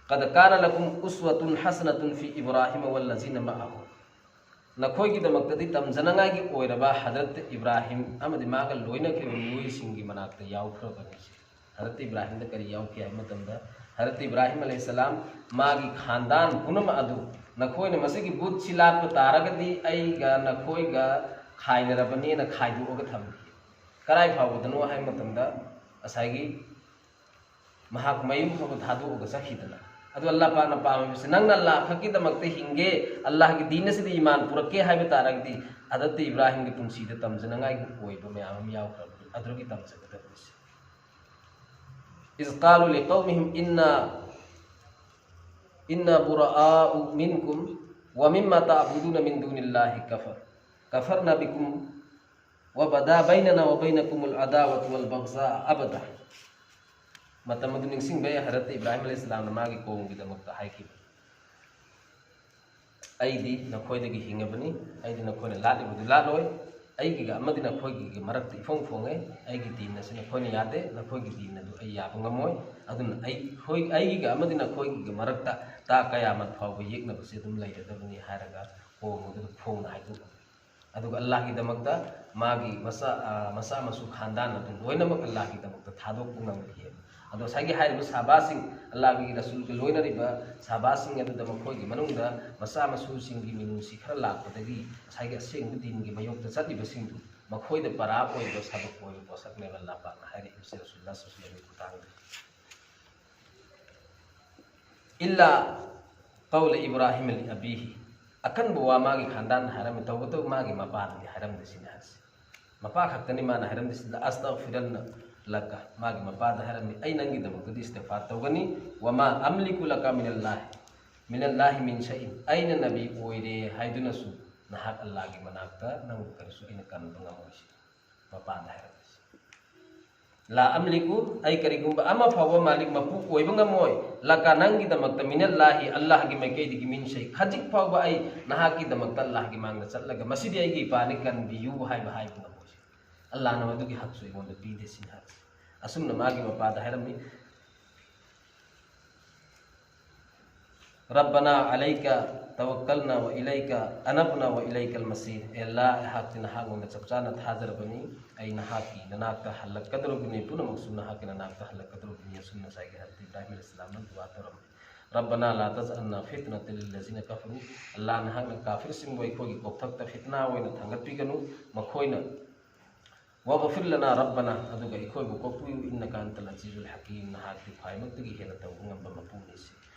ꯀꯗ ꯀꯥꯅ ꯂꯀꯨꯝ ꯎꯁꯋꯥꯇꯨꯟ ꯍꯁꯅꯥꯇꯨꯟ ꯐꯤ ꯏꯕ꯭ꯔꯥꯍꯤꯃ ꯋꯜꯂꯖꯤꯅ ꯃꯥꯑꯍꯨ꯫ ꯅꯈꯣꯏꯒꯤꯗꯃꯛꯇꯗꯤ ꯇꯝꯖꯅꯉꯥꯏꯒꯤ ꯑꯣꯏꯔꯕ ꯍꯖꯔꯠ ꯏꯕ꯭ꯔꯥꯍꯤꯝ ꯑꯃꯗꯤ ꯃꯥꯒ ꯂꯣꯏꯅꯈꯤꯕ ꯃꯤꯑꯣꯏꯁꯤꯡꯒꯤ ꯃꯅꯥꯛꯇ ꯌꯥꯎꯈ꯭ꯔꯕꯅꯤ꯫ ꯍꯖꯔꯠ ꯏꯕ꯭ꯔꯥꯍꯤꯝꯗ ꯀꯔꯤ ꯌꯥꯎꯈꯤ ꯍꯥꯏꯕ ꯃꯇꯝꯗ, ꯍꯖꯔꯠ ꯏꯕ꯭ꯔꯥꯍꯤꯝ ꯑꯂꯩꯍꯤꯁꯁꯂꯥꯝ ꯃꯥꯒꯤ ꯈꯥꯟꯗꯥꯟ ꯄꯨꯝꯅꯃꯛ ꯑꯗꯨ, "ꯅꯈꯣꯏꯅ ꯃꯁꯤꯒꯤ ꯕꯨꯠꯁꯤ ꯂꯥꯠꯄ ꯇꯥꯔꯒꯗꯤ ꯑꯩꯒ ꯅꯈꯣꯏꯒ ꯈꯥꯏꯅꯔꯕꯅꯦꯅ" ꯈꯥꯏꯗꯣꯛꯑꯒ ꯊꯝꯈꯤ꯫ ꯀꯔꯥꯏ ꯐꯥꯎꯕꯗꯅꯣ ꯍꯥꯏꯕ ꯃꯇꯝꯗ, ꯉꯁꯥꯏꯒꯤ ꯃꯍꯥꯛ ꯃꯌꯨꯝ ꯐꯥꯎꯕ ꯊꯥꯗꯣꯛꯑꯒ ꯆꯠꯈꯤꯗꯅ꯫ ꯑꯗꯨ ꯑꯜꯂꯥꯍ ꯄꯥꯛꯅ ꯄꯥꯝꯃꯤꯕꯁꯤ, ꯅꯪꯅ ꯑꯜꯂꯥꯍ ꯈꯛꯀꯤꯗꯃꯛꯇ ꯍꯤꯡꯒꯦ, ꯑꯜꯂꯥꯍꯒꯤ ꯗꯤꯟ ꯑꯁꯤꯗ ꯏꯃꯥꯟ ꯄꯨꯔꯛꯀꯦ ꯍꯥꯏꯕ ꯇꯥꯔꯒꯗꯤ, ꯍꯖꯔꯠ ꯏꯕ꯭ꯔꯥꯍꯤꯝꯒꯤ ꯄꯨꯟꯁꯤꯗ ꯇꯝꯖꯅꯉꯥꯏꯒꯤ ꯑꯣꯏꯕ ꯃꯌꯥꯝ ꯑꯃ ꯌꯥꯎꯈ꯭ꯔꯕꯅꯤ꯫ ꯑꯗꯨꯗꯒꯤ ꯇꯝꯖꯒꯗꯕꯅꯤ꯫ إذ قالوا لقومهم إنا إنا براء منكم ومما تعبدون من دون الله كفر كفرنا بكم وبدا بيننا وبينكم العداوة والبغضاء أبدا. ꯃꯇꯝ ꯑꯗꯨ ꯅꯤꯡꯁꯤꯡꯕ ꯌꯥꯏ, ꯍꯖꯔꯠ ꯏꯕ꯭ꯔꯥꯍꯤꯝ ꯑꯂꯩꯍꯤꯁꯁꯂꯥꯝꯅ ꯃꯥꯒꯤ ꯀꯣꯝꯒꯤꯗꯃꯛꯇ ꯍꯥꯏꯈꯤꯕ, "ꯑꯩꯗꯤ ꯅꯈꯣꯏꯗꯒꯤ ꯍꯤꯡꯉꯕꯅꯤ, ꯑꯩꯗꯤ ꯅꯈꯣꯏꯅ ꯂꯥꯠꯂꯤꯕꯗꯨ ꯂꯥꯠꯂꯣꯏ, ꯑꯩꯒꯤꯒ ꯑꯃꯗꯤ ꯅꯈꯣꯏꯒꯤꯒ ꯃꯔꯛꯇ ꯏꯐꯣꯡ ꯐꯣꯡꯉꯦ, ꯑꯩꯒꯤ ꯗꯤꯟ ꯑꯁꯤ ꯅꯈꯣꯏꯅ ꯌꯥꯗꯦ, ꯅꯈꯣꯏꯒꯤ ꯗꯤꯟ ꯑꯗꯨ ꯑꯩ ꯌꯥꯕ ꯉꯝꯃꯣꯏ, ꯑꯗꯨꯅ ꯑꯩ, ꯍꯣꯏ, ꯑꯩꯒꯤꯒ ꯑꯃꯗꯤ ꯅꯈꯣꯏꯒꯤꯒ ꯃꯔꯛꯇ ꯇꯥ ꯀꯌꯥꯃꯠ ꯐꯥꯎꯕ ꯌꯦꯛꯅꯕꯁꯤ ꯑꯗꯨꯝ ꯂꯩꯔꯗꯕꯅꯤ" ꯍꯥꯏꯔꯒ ꯀꯣꯝ ꯑꯗꯨꯗ ꯐꯣꯡꯅ ꯍꯥꯏꯗꯣꯛꯂꯝꯃꯤ꯫ ꯑꯗꯨꯒ ꯑꯜꯂꯥꯍꯒꯤꯗꯃꯛꯇ ꯃꯥꯒꯤ ꯃꯆꯥ, ꯑ, ꯃꯆꯥ ꯃꯁꯨ ꯈꯥꯟꯗꯥꯟ ꯑꯗꯨ ꯂꯣꯏꯅꯃꯛ ꯑꯜꯂꯥꯍꯒꯤꯗꯃꯛꯇ ꯊꯥꯗꯣꯛꯄ ꯉꯝꯈꯤ꯫ ꯑꯗꯣ ꯉꯁꯥꯏꯒꯤ ꯍꯥꯏꯔꯤꯕ ꯁꯍꯥꯕꯥꯁꯤꯡ, ꯑꯜꯂꯥꯍꯒꯤ ꯔꯁꯨꯜꯒ ꯂꯣꯏꯅꯔꯤꯕ ꯁꯍꯥꯕꯥꯁꯤꯡ ꯑꯗꯨꯗ ꯃꯈꯣꯏꯒꯤ ꯃꯅꯨꯡꯗ ꯃꯆꯥ ꯃꯁꯨꯁꯤꯡꯒꯤ ꯃꯤꯅꯨꯡꯁꯤ ꯈꯔ ꯂꯥꯛꯄꯗꯒꯤ ꯉꯁꯥꯏꯒꯤ ꯑꯁꯦꯡꯕ ꯗꯤꯟꯒꯤ ꯃꯥꯌꯣꯛꯇ ꯆꯠꯂꯤꯕꯁꯤꯡꯗꯨ ꯃꯈꯣꯏꯗ ꯄꯔꯥ ꯑꯣꯏꯕ, ꯁꯕꯛ ꯑꯣꯏꯕ ꯄꯣꯠꯁꯛꯅꯦꯕ ꯑꯜꯂꯥꯍ ꯄꯥꯛꯅ ꯍꯥꯏꯔꯛꯏꯕꯁꯦ ꯔꯁꯨꯜ ꯁꯜꯂꯜꯂꯥꯍꯨ ꯑꯂꯩꯍꯤ ꯋꯥꯁꯜꯂꯝꯒꯤ ꯈꯨꯊꯥꯡꯗ꯫ "ꯏꯜꯂꯥ ꯀꯧꯂ ꯏꯕ꯭ꯔꯥꯍꯤꯝ ꯂꯤ ꯑꯕꯤꯍꯤ", ꯑꯀꯟꯕ ꯋꯥ ꯃꯥꯒꯤ ꯈꯥꯟꯗꯥꯟꯅ ꯍꯥꯏꯔꯝꯃꯤ, ꯇꯧꯕꯇꯕꯨ ꯃꯥꯒꯤ ꯃꯄꯥꯗꯗꯤ ꯍꯥꯏꯔꯝꯗꯦ ꯁꯤꯅꯤ ꯍꯥꯏꯁꯦ꯫ ꯃꯄꯥ ꯈꯛꯇꯅꯤ ꯃꯥꯅ ꯍꯥꯏꯔꯝꯗꯦ ꯁꯤꯗ, "ꯑꯁꯇꯒꯐꯤꯔꯟꯅ ꯂꯀ, ꯃꯥꯒꯤ ꯃꯄꯥꯗ ꯍꯥꯏꯔꯝꯃꯤ, "ꯑꯩ ꯅꯪꯒꯤꯗꯃꯛꯇꯗꯤ ꯏꯁꯇꯤꯒꯐꯥꯔ ꯇꯧꯒꯅꯤ, ꯋꯃꯥ ꯑꯝꯂꯤꯀꯨ ꯂꯀ ꯃꯤꯅꯜꯂꯥꯍꯤ, ꯃꯤꯅꯜꯂꯥꯍꯤ ꯃꯤꯟ ꯁꯩꯏꯟ, ꯑꯩꯅ ꯅꯕꯤ ꯑꯣꯏꯔꯦ ꯍꯥꯏꯗꯨꯅꯁꯨ ꯅꯍꯥꯛ ꯑꯜꯂꯥꯍꯒꯤ ꯃꯅꯥꯛꯇ ꯅꯪꯕꯨ ꯀꯔꯤꯁꯨ ꯑꯩꯅ ꯀꯟꯕ ꯉꯝꯃꯣꯏ", ꯁꯤ ꯃꯄꯥꯗ ꯍꯥꯏꯔꯝꯃꯤ꯫ "ꯂꯥ ꯑꯝꯂꯤꯀꯨ, ꯑꯩ ꯀꯔꯤꯒꯨꯝꯕ ꯑꯃ ꯐꯥꯎꯕ ꯃꯥꯂꯤꯛ ꯃꯄꯨ ꯑꯣꯏꯕ ꯉꯝꯃꯣꯏ, ꯂꯀ, ꯅꯪꯒꯤꯗꯃꯛꯇ, ꯃꯤꯅꯜꯂꯥꯍꯤ, ꯑꯜꯂꯥꯍꯒꯤ ꯃꯥꯏꯀꯩꯗꯒꯤ, ꯃꯤꯟ ꯁꯩ, ꯈꯖꯤꯛ ꯐꯥꯎꯕ ꯑꯩ ꯅꯍꯥꯛꯀꯤꯗꯃꯛꯇ ꯑꯜꯂꯥꯍꯒꯤ ꯃꯥꯡꯗ ꯆꯠꯂꯒ ꯃꯁꯤꯗꯤ ꯑꯩꯒꯤ ꯏꯄꯥꯅꯤ, ꯀꯟꯕꯤꯌꯨ ꯍꯥꯏꯕ ꯍꯥꯏꯕ ꯉꯝꯃꯣꯏ"꯫ ꯑꯜꯂꯥꯍꯅ ꯃꯗꯨꯒꯤ ꯍꯛꯁꯨ ꯑꯩꯉꯣꯟꯗ ꯄꯤꯗꯦ ꯁꯤꯅꯤ ꯍꯥꯏꯔꯤꯁꯦ꯫ ꯑꯁꯨꯝꯅ ꯃꯥꯒꯤ ꯃꯄꯥꯗ ꯍꯥꯏꯔꯝꯃꯤ, "ꯔꯕꯅꯥ ꯑꯂꯩꯀ ꯇꯋꯛꯀꯜꯅ ꯋ ꯏꯂꯩꯀ ꯑꯅꯕꯅ ꯋ ꯏꯂꯩꯀꯜ ꯃꯁꯤꯔ"꯫ "ꯑꯦ ꯑꯜꯂꯥ, ꯑꯩꯍꯥꯛꯇꯤ ꯅꯍꯥꯛꯉꯣꯟꯗ ꯆꯞ ꯆꯥꯅ ꯊꯥꯖꯔꯕꯅꯤ, ꯑꯩ ꯅꯍꯥꯛꯀꯤ ꯅꯅꯥꯛꯇ ꯍꯜꯂꯛꯀꯗꯧꯔꯕꯅꯤ, ꯄꯨꯝꯅꯃꯛꯁꯨ ꯅꯍꯥꯛꯀꯤ ꯅꯅꯥꯛꯇ ꯍꯜꯂꯛꯀꯗꯧꯔꯕꯅꯤ", ꯑꯁꯨꯝꯅ ꯉꯁꯥꯏꯒꯤ ꯍꯖꯔꯠ ꯏꯕ꯭ꯔꯥꯍꯤꯝ ꯑꯂꯩꯍꯤꯁꯁꯂꯥꯝꯅ ꯗꯨꯋꯥ ꯇꯧꯔꯝꯃꯤ꯫ "ꯔꯕꯅꯥ ꯂꯥ ꯇꯖꯑꯜꯅꯥ ꯐꯤꯠꯅꯇꯜ ꯂꯤꯜꯂꯖꯤꯅ ꯀꯐꯔꯨ", ꯑꯜꯂꯥ, ꯅꯍꯥꯛꯅ ꯀꯥꯐꯤꯔꯁꯤꯡꯕꯨ ꯑꯩꯈꯣꯏꯒꯤ ꯀꯣꯛꯊꯛꯇ ꯐꯤꯠꯅꯥ ꯑꯣꯏꯅ ꯊꯥꯡꯒꯠꯄꯤꯒꯅꯨ, ꯃꯈꯣꯏꯅ "ꯋꯥꯒꯐꯤꯔ ꯂꯅꯥ ꯔꯕꯅꯥ", ꯑꯗꯨꯒ ꯑꯩꯈꯣꯏꯕꯨ ꯀꯣꯛꯄꯤꯌꯨ, "ꯏꯟꯅꯀ ꯑꯟꯇꯜ ꯑꯖꯤꯖꯨꯜ ꯍꯀꯤꯝ", ꯅꯍꯥꯛꯇꯤ ꯈ꯭ꯋꯥꯏꯃꯛꯇꯒꯤ ꯍꯦꯟꯅ ꯇꯧꯕ ꯉꯝꯕ ꯃꯄꯨꯅꯤ ꯁꯤ꯫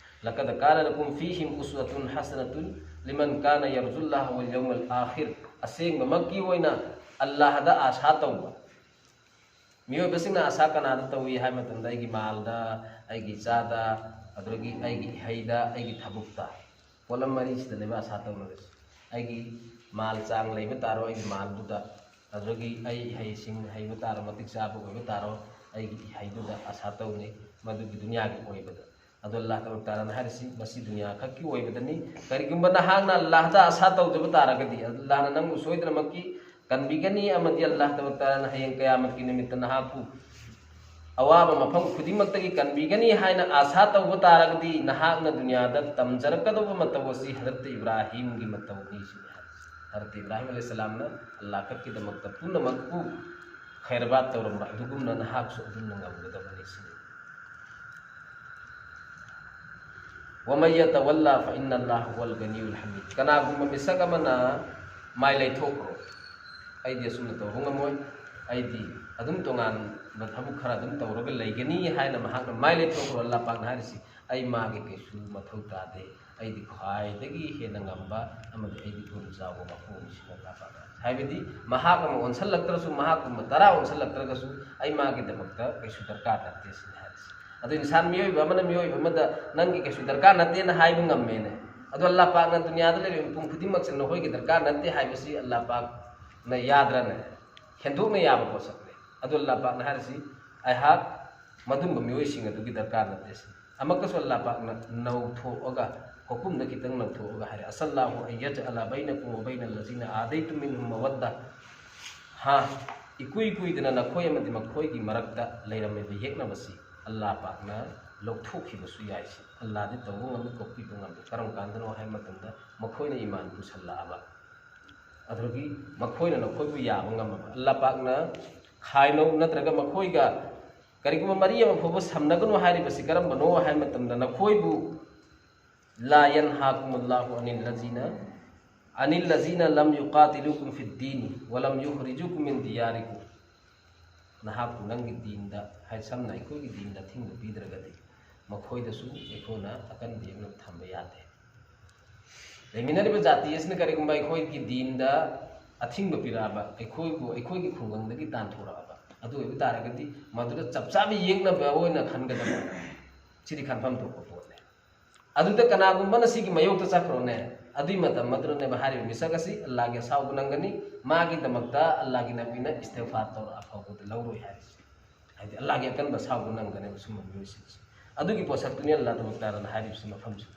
"ꯂꯀꯗ ꯀꯥꯅ ꯂꯀꯨꯝ ꯐꯤꯍꯤꯝ ꯎꯁꯋꯥꯇꯨꯟ ꯍꯁꯅꯥꯇꯨꯟ ꯂꯤꯃꯟ ꯀꯥꯅ ꯌꯔꯖꯨꯜꯂꯥꯍ ꯋꯜ ꯌꯧꯃꯜ ꯑꯥꯈꯤꯔ", ꯑꯁꯦꯡꯕꯃꯛꯀꯤ ꯑꯣꯏꯅ ꯑꯜꯂꯥꯍꯗ ꯑꯥꯁꯥ ꯇꯧꯕ꯫ ꯃꯤꯑꯣꯏꯕꯁꯤꯡꯅ ꯑꯥꯁꯥ ꯀꯅꯥꯗ ꯇꯧꯏ ꯍꯥꯏꯕ ꯃꯇꯝꯗ, ꯑꯩꯒꯤ ꯃꯥꯜꯗ, ꯑꯩꯒꯤ ꯏꯆꯥꯗ, ꯑꯗꯨꯗꯒꯤ ꯑꯩꯒꯤ ꯏꯍꯩꯗ, ꯑꯩꯒꯤ ꯊꯕꯛꯇ꯫ ꯄꯣꯠꯂꯝ ꯃꯔꯤꯁꯤꯗꯅꯦꯕ ꯑꯥꯁꯥ ꯇꯧꯅꯔꯤꯁꯦ꯫ ꯑꯩꯒꯤ ꯃꯥꯜ ꯆꯥꯡ ꯂꯩꯕ ꯇꯥꯔꯣ ꯑꯩꯒꯤ ꯃꯥꯜꯗꯨꯗ, ꯑꯗꯨꯗꯒꯤ ꯑꯩ ꯏꯍꯩꯁꯤꯡ ꯍꯩꯕ ꯇꯥꯔꯣ, ꯃꯇꯤꯛ ꯆꯥꯕ ꯑꯣꯏꯕ ꯇꯥꯔꯣ ꯑꯩꯒꯤ ꯏꯍꯩꯗꯨꯗ ꯑꯥꯁꯥ ꯇꯧꯅꯩ, ꯃꯗꯨꯒꯤ ꯗꯨꯅꯤꯌꯥꯒꯤ ꯑꯣꯏꯕꯗ꯫ ꯑꯗꯣ ꯑꯜꯂꯥꯍ ꯇꯕꯥꯔꯛ ꯇꯥꯂꯥꯅ ꯍꯥꯏꯔꯤꯁꯤ ꯃꯁꯤ ꯗꯨꯅꯤꯌꯥ ꯈꯛꯀꯤ ꯑꯣꯏꯕꯗꯅꯤ꯫ ꯀꯔꯤꯒꯨꯝꯕ ꯅꯍꯥꯛꯅ ꯑꯜꯂꯥꯍꯗ ꯑꯥꯁꯥ ꯇꯧꯗꯕ ꯇꯥꯔꯒꯗꯤ, ꯑꯜꯂꯥꯍꯅ ꯅꯪꯕꯨ ꯁꯣꯏꯗꯅꯃꯛꯀꯤ ꯀꯟꯕꯤꯒꯅꯤ, ꯑꯃꯗꯤ ꯑꯜꯂꯥꯍ ꯇꯕꯥꯔꯛ ꯇꯥꯂꯥꯅ ꯍꯌꯦꯡ ꯀꯌꯥꯃꯠꯀꯤ ꯅꯨꯃꯤꯠꯇ ꯅꯍꯥꯛꯄꯨ ꯑꯋꯥꯕ ꯃꯐꯝ ꯈꯨꯗꯤꯡꯃꯛꯇꯒꯤ ꯀꯟꯕꯤꯒꯅꯤ ꯍꯥꯏꯅ ꯑꯥꯁꯥ ꯇꯧꯕ ꯇꯥꯔꯒꯗꯤ, ꯅꯍꯥꯛꯅ ꯗꯨꯅꯤꯌꯥꯗ ꯇꯝꯖꯔꯛꯀꯗꯧꯕ ꯃꯇꯧ ꯑꯁꯤ ꯍꯖꯔꯠ ꯏꯕ꯭ꯔꯥꯍꯤꯝꯒꯤ ꯃꯇꯧꯅꯤ ꯁꯤꯅꯤ ꯍꯥꯏꯔꯤꯁꯤ꯫ ꯍꯖꯔꯠ ꯏꯕ꯭ꯔꯥꯍꯤꯝ ꯑꯂꯩꯍꯤꯁꯁꯂꯥꯝꯅ ꯑꯜꯂꯥꯍ ꯈꯛꯀꯤꯗꯃꯛꯇ ꯄꯨꯝꯅꯃꯛꯄꯨ ꯈꯩꯔꯕꯥꯠ ꯇꯧꯔꯝꯕ ꯑꯗꯨꯒꯨꯝꯅ ꯅꯍꯥꯛꯁꯨ ꯑꯗꯨꯝꯅ ꯉꯝꯒꯗꯕꯅꯤ ꯁꯤꯅꯤ꯫ "ꯋꯃꯟ ꯌꯇꯋꯜꯂꯥ ꯐꯏꯟꯅꯜꯂꯥꯍ ꯍꯨꯋꯜ ꯒꯅꯤꯌꯨꯜ ꯍꯃꯤꯗ"꯫ ꯀꯅꯥꯒꯨꯝꯕ ꯃꯤꯁꯛ ꯑꯃꯅ ꯃꯥꯏ ꯂꯩꯊꯣꯛꯈ꯭ꯔꯣ, "ꯑꯩꯗꯤ ꯑꯁꯨꯝꯅ ꯇꯧꯕ ꯉꯝꯃꯣꯏ, ꯑꯩꯗꯤ ꯑꯗꯨꯝ ꯇꯣꯉꯥꯟꯕ ꯊꯕꯛ ꯈꯔ ꯑꯗꯨꯝ ꯇꯧꯔꯒ ꯂꯩꯒꯅꯤ" ꯍꯥꯏꯅ ꯃꯍꯥꯛꯅ ꯃꯥꯏ ꯂꯩꯊꯣꯛꯈ꯭ꯔꯣ, ꯑꯜꯂꯥꯍ ꯄꯥꯛꯅ ꯍꯥꯏꯔꯤꯁꯤ, ꯑꯩ ꯃꯥꯒꯤ ꯀꯩꯁꯨ ꯃꯊꯧ ꯇꯥꯗꯦ, ꯑꯩꯗꯤ ꯈ꯭ꯋꯥꯏꯗꯒꯤ ꯍꯦꯟꯅ ꯉꯝꯕ ꯑꯃꯗꯤ ꯑꯩꯗꯤ ꯒꯨꯟ ꯆꯥꯎꯕ ꯃꯄꯨꯅꯤ ꯁꯤꯅ ꯑꯜꯂꯥꯍ ꯄꯥꯛꯅ ꯍꯥꯏ꯫ ꯍꯥꯏꯕꯗꯤ ꯃꯍꯥꯛ ꯑꯃ ꯑꯣꯟꯁꯤꯜꯂꯛꯇ꯭ꯔꯁꯨ, ꯃꯍꯥꯛꯀꯨꯝꯕ ꯇꯔꯥ ꯑꯣꯟꯁꯤꯜꯂꯛꯇ꯭ꯔꯒꯁꯨ ꯑꯩ ꯃꯥꯒꯤꯗꯃꯛꯇ ꯀꯩꯁꯨ ꯗꯔꯀꯥꯔ ꯅꯠꯇꯦ ꯁꯤꯅꯤ ꯍꯥꯏꯔꯤꯁꯦ꯫ ꯑꯗꯨ ꯏꯟꯁꯥꯟ ꯃꯤꯑꯣꯏꯕ ꯑꯃꯅ ꯃꯤꯑꯣꯏꯕ ꯑꯃꯗ ꯅꯪꯒꯤ ꯀꯩꯁꯨ ꯗꯔꯀꯥꯔ ꯅꯠꯇꯦꯅ ꯍꯥꯏꯕ ꯉꯝꯃꯦꯅꯦ꯫ ꯑꯗꯣ ꯑꯜꯂꯥꯍ ꯄꯥꯛꯅ ꯗꯨꯅꯤꯌꯥꯗ ꯂꯩꯔꯤꯕ ꯃꯤꯄꯨꯝ ꯈꯨꯗꯤꯡꯃꯛꯁꯦ ꯅꯈꯣꯏꯒꯤ ꯗꯔꯀꯥꯔ ꯅꯠꯇꯦ ꯍꯥꯏꯕꯁꯤ ꯑꯜꯂꯥꯍ ꯄꯥꯛꯅ ꯌꯥꯗ꯭ꯔꯅꯦ? ꯍꯦꯟꯗꯣꯛꯅ ꯌꯥꯕ ꯄꯣꯠꯁꯛꯅꯦ꯫ ꯑꯗꯨ ꯑꯜꯂꯥꯍ ꯄꯥꯛꯅ ꯍꯥꯏꯔꯤꯁꯤ ꯑꯩꯍꯥꯛ ꯃꯗꯨꯝꯕ ꯃꯤꯑꯣꯏꯁꯤꯡ ꯑꯗꯨꯒꯤ ꯗꯔꯀꯥꯔ ꯅꯠꯇꯦ ꯁꯤꯅꯤ꯫ ꯑꯃꯨꯛꯀꯁꯨ ꯑꯜꯂꯥꯍ ꯄꯥꯛꯅ ꯅꯧꯊꯣꯛꯑꯒ, ꯍꯨꯀꯨꯝꯗ ꯈꯤꯇꯪ ꯅꯧꯊꯣꯛꯑꯒ ꯍꯥꯏꯔꯦ, "ꯑꯁꯜꯂꯥꯍꯨ ꯑꯟ ꯌꯖꯑꯂ ꯕꯩꯅꯀꯨꯝ ꯋ ꯕꯩꯅ ꯂꯖꯤꯅ ꯑꯥꯗꯩꯇꯨꯝ ꯃꯤꯟꯍꯨꯝ ꯃꯋꯗ"꯫ ꯍꯥ, ꯏꯀꯨꯏ ꯀꯨꯏꯗꯅ ꯅꯈꯣꯏ ꯑꯃꯗꯤ ꯃꯈꯣꯏꯒꯤ ꯃꯔꯛꯇ ꯂꯩꯔꯝꯃꯤꯕ ꯌꯦꯛꯅꯕꯁꯤ ꯑꯜꯂꯥꯍ ꯄꯥꯛꯅ ꯂꯧꯊꯣꯛꯈꯤꯕꯁꯨ ꯌꯥꯏ ꯁꯤ꯫ ꯑꯜꯂꯥꯍꯗꯤ ꯇꯧꯕ ꯉꯝꯃꯤ, ꯀꯣꯛꯄꯤꯕ ꯉꯝꯃꯤ꯫ ꯀꯔꯝ ꯀꯥꯟꯗꯅꯣ ꯍꯥꯏꯕ ꯃꯇꯝꯗ ꯃꯈꯣꯏꯅ ꯏꯃꯥꯟ ꯄꯨꯁꯜꯂꯛꯑꯕ, ꯑꯗꯨꯗꯒꯤ ꯃꯈꯣꯏꯅ ꯅꯈꯣꯏꯕꯨ ꯌꯥꯕ ꯉꯝꯃꯕ꯫ ꯑꯜꯂꯥꯍ ꯄꯥꯛꯅ ꯈꯥꯏꯅꯧ ꯅꯠꯇ꯭ꯔꯒ ꯃꯈꯣꯏꯒ ꯀꯔꯤꯒꯨꯝꯕ ꯃꯔꯤ ꯑꯃ ꯐꯥꯎꯕ ꯁꯝꯅꯒꯅꯨ ꯍꯥꯏꯔꯤꯕꯁꯤ ꯀꯔꯝꯕꯅꯣ ꯍꯥꯏꯕ ꯃꯇꯝꯗ, ꯅꯈꯣꯏꯕꯨ "لا ينهاكم الله عن الذين، عن الذين لم يقاتلوكم في الدين ولم يخرجوكم من دياركم"꯫ ꯅꯍꯥꯛꯄꯨ ꯅꯪꯒꯤ ꯗꯤꯟꯗ, ꯍꯥꯏ ꯁꯝꯅ ꯑꯩꯈꯣꯏꯒꯤ ꯗꯤꯟꯗ ꯑꯊꯤꯡꯕ ꯄꯤꯗ꯭ꯔꯒꯗꯤ ꯃꯈꯣꯏꯗꯁꯨ ꯑꯩꯈꯣꯏꯅ ꯑꯀꯟꯕ ꯌꯦꯛꯅꯕ ꯊꯝꯕ ꯌꯥꯗꯦ꯫ ꯂꯩꯃꯤꯟꯅꯔꯤꯕ ꯖꯥꯇꯤ ꯑꯁꯤꯅ ꯀꯔꯤꯒꯨꯝꯕ ꯑꯩꯈꯣꯏꯒꯤ ꯗꯤꯟꯗ ꯑꯊꯤꯡꯕ ꯄꯤꯔꯛꯑꯕ, ꯑꯩꯈꯣꯏꯕꯨ ꯑꯩꯈꯣꯏꯒꯤ ꯈꯨꯡꯒꯪꯗꯒꯤ ꯇꯥꯟꯊꯣꯔꯛꯑꯕ, ꯑꯗꯨ ꯑꯣꯏꯕ ꯇꯥꯔꯒꯗꯤ ꯃꯗꯨꯗ ꯆꯞ ꯆꯥꯕ ꯌꯦꯛꯅꯕ ꯑꯣꯏꯅ ꯈꯟꯒꯗꯕ꯫ ꯁꯤꯗꯤ ꯈꯟꯐꯝ ꯊꯣꯛꯄ ꯄꯣꯠꯅꯦ꯫ ꯑꯗꯨꯗ ꯀꯅꯥꯒꯨꯝꯕꯅ ꯁꯤꯒꯤ ꯃꯥꯌꯣꯛꯇ ꯆꯠꯈ꯭ꯔꯣꯅꯦ, ꯑꯗꯨꯏ ꯃꯇꯝ ꯑꯗꯨꯗꯅꯦꯕ ꯍꯥꯏꯔꯤꯕ ꯃꯤꯁꯛ ꯑꯁꯤ ꯑꯜꯂꯥꯍꯒꯤ ꯑꯁꯥꯎꯕ ꯅꯪꯒꯅꯤ꯫ ꯃꯥꯒꯤꯗꯃꯛꯇ ꯑꯜꯂꯥꯍꯒꯤ ꯅꯕꯤꯅ ꯏꯁꯇꯤꯒꯐꯥꯔ ꯇꯧꯔꯛꯑ ꯐꯥꯎꯕꯗ ꯂꯧꯔꯣꯏ ꯍꯥꯏꯔꯤꯁꯦ꯫ ꯍꯥꯏꯗꯤ ꯑꯜꯂꯥꯍꯒꯤ ꯑꯀꯟꯕ ꯑꯁꯥꯎꯕ ꯅꯪꯒꯅꯦꯕ ꯁꯨꯝꯕ ꯃꯤꯑꯣꯏꯁꯤꯡꯁꯦ꯫ ꯑꯗꯨꯒꯤ ꯄꯣꯠꯁꯛꯇꯨꯅꯤ ꯑꯜꯂꯥꯍ ꯇꯕꯥꯔꯛ ꯇꯥꯂꯥꯅ ꯍꯥꯏꯔꯤꯕꯁꯤ ꯃꯐꯝꯁꯤꯗ꯫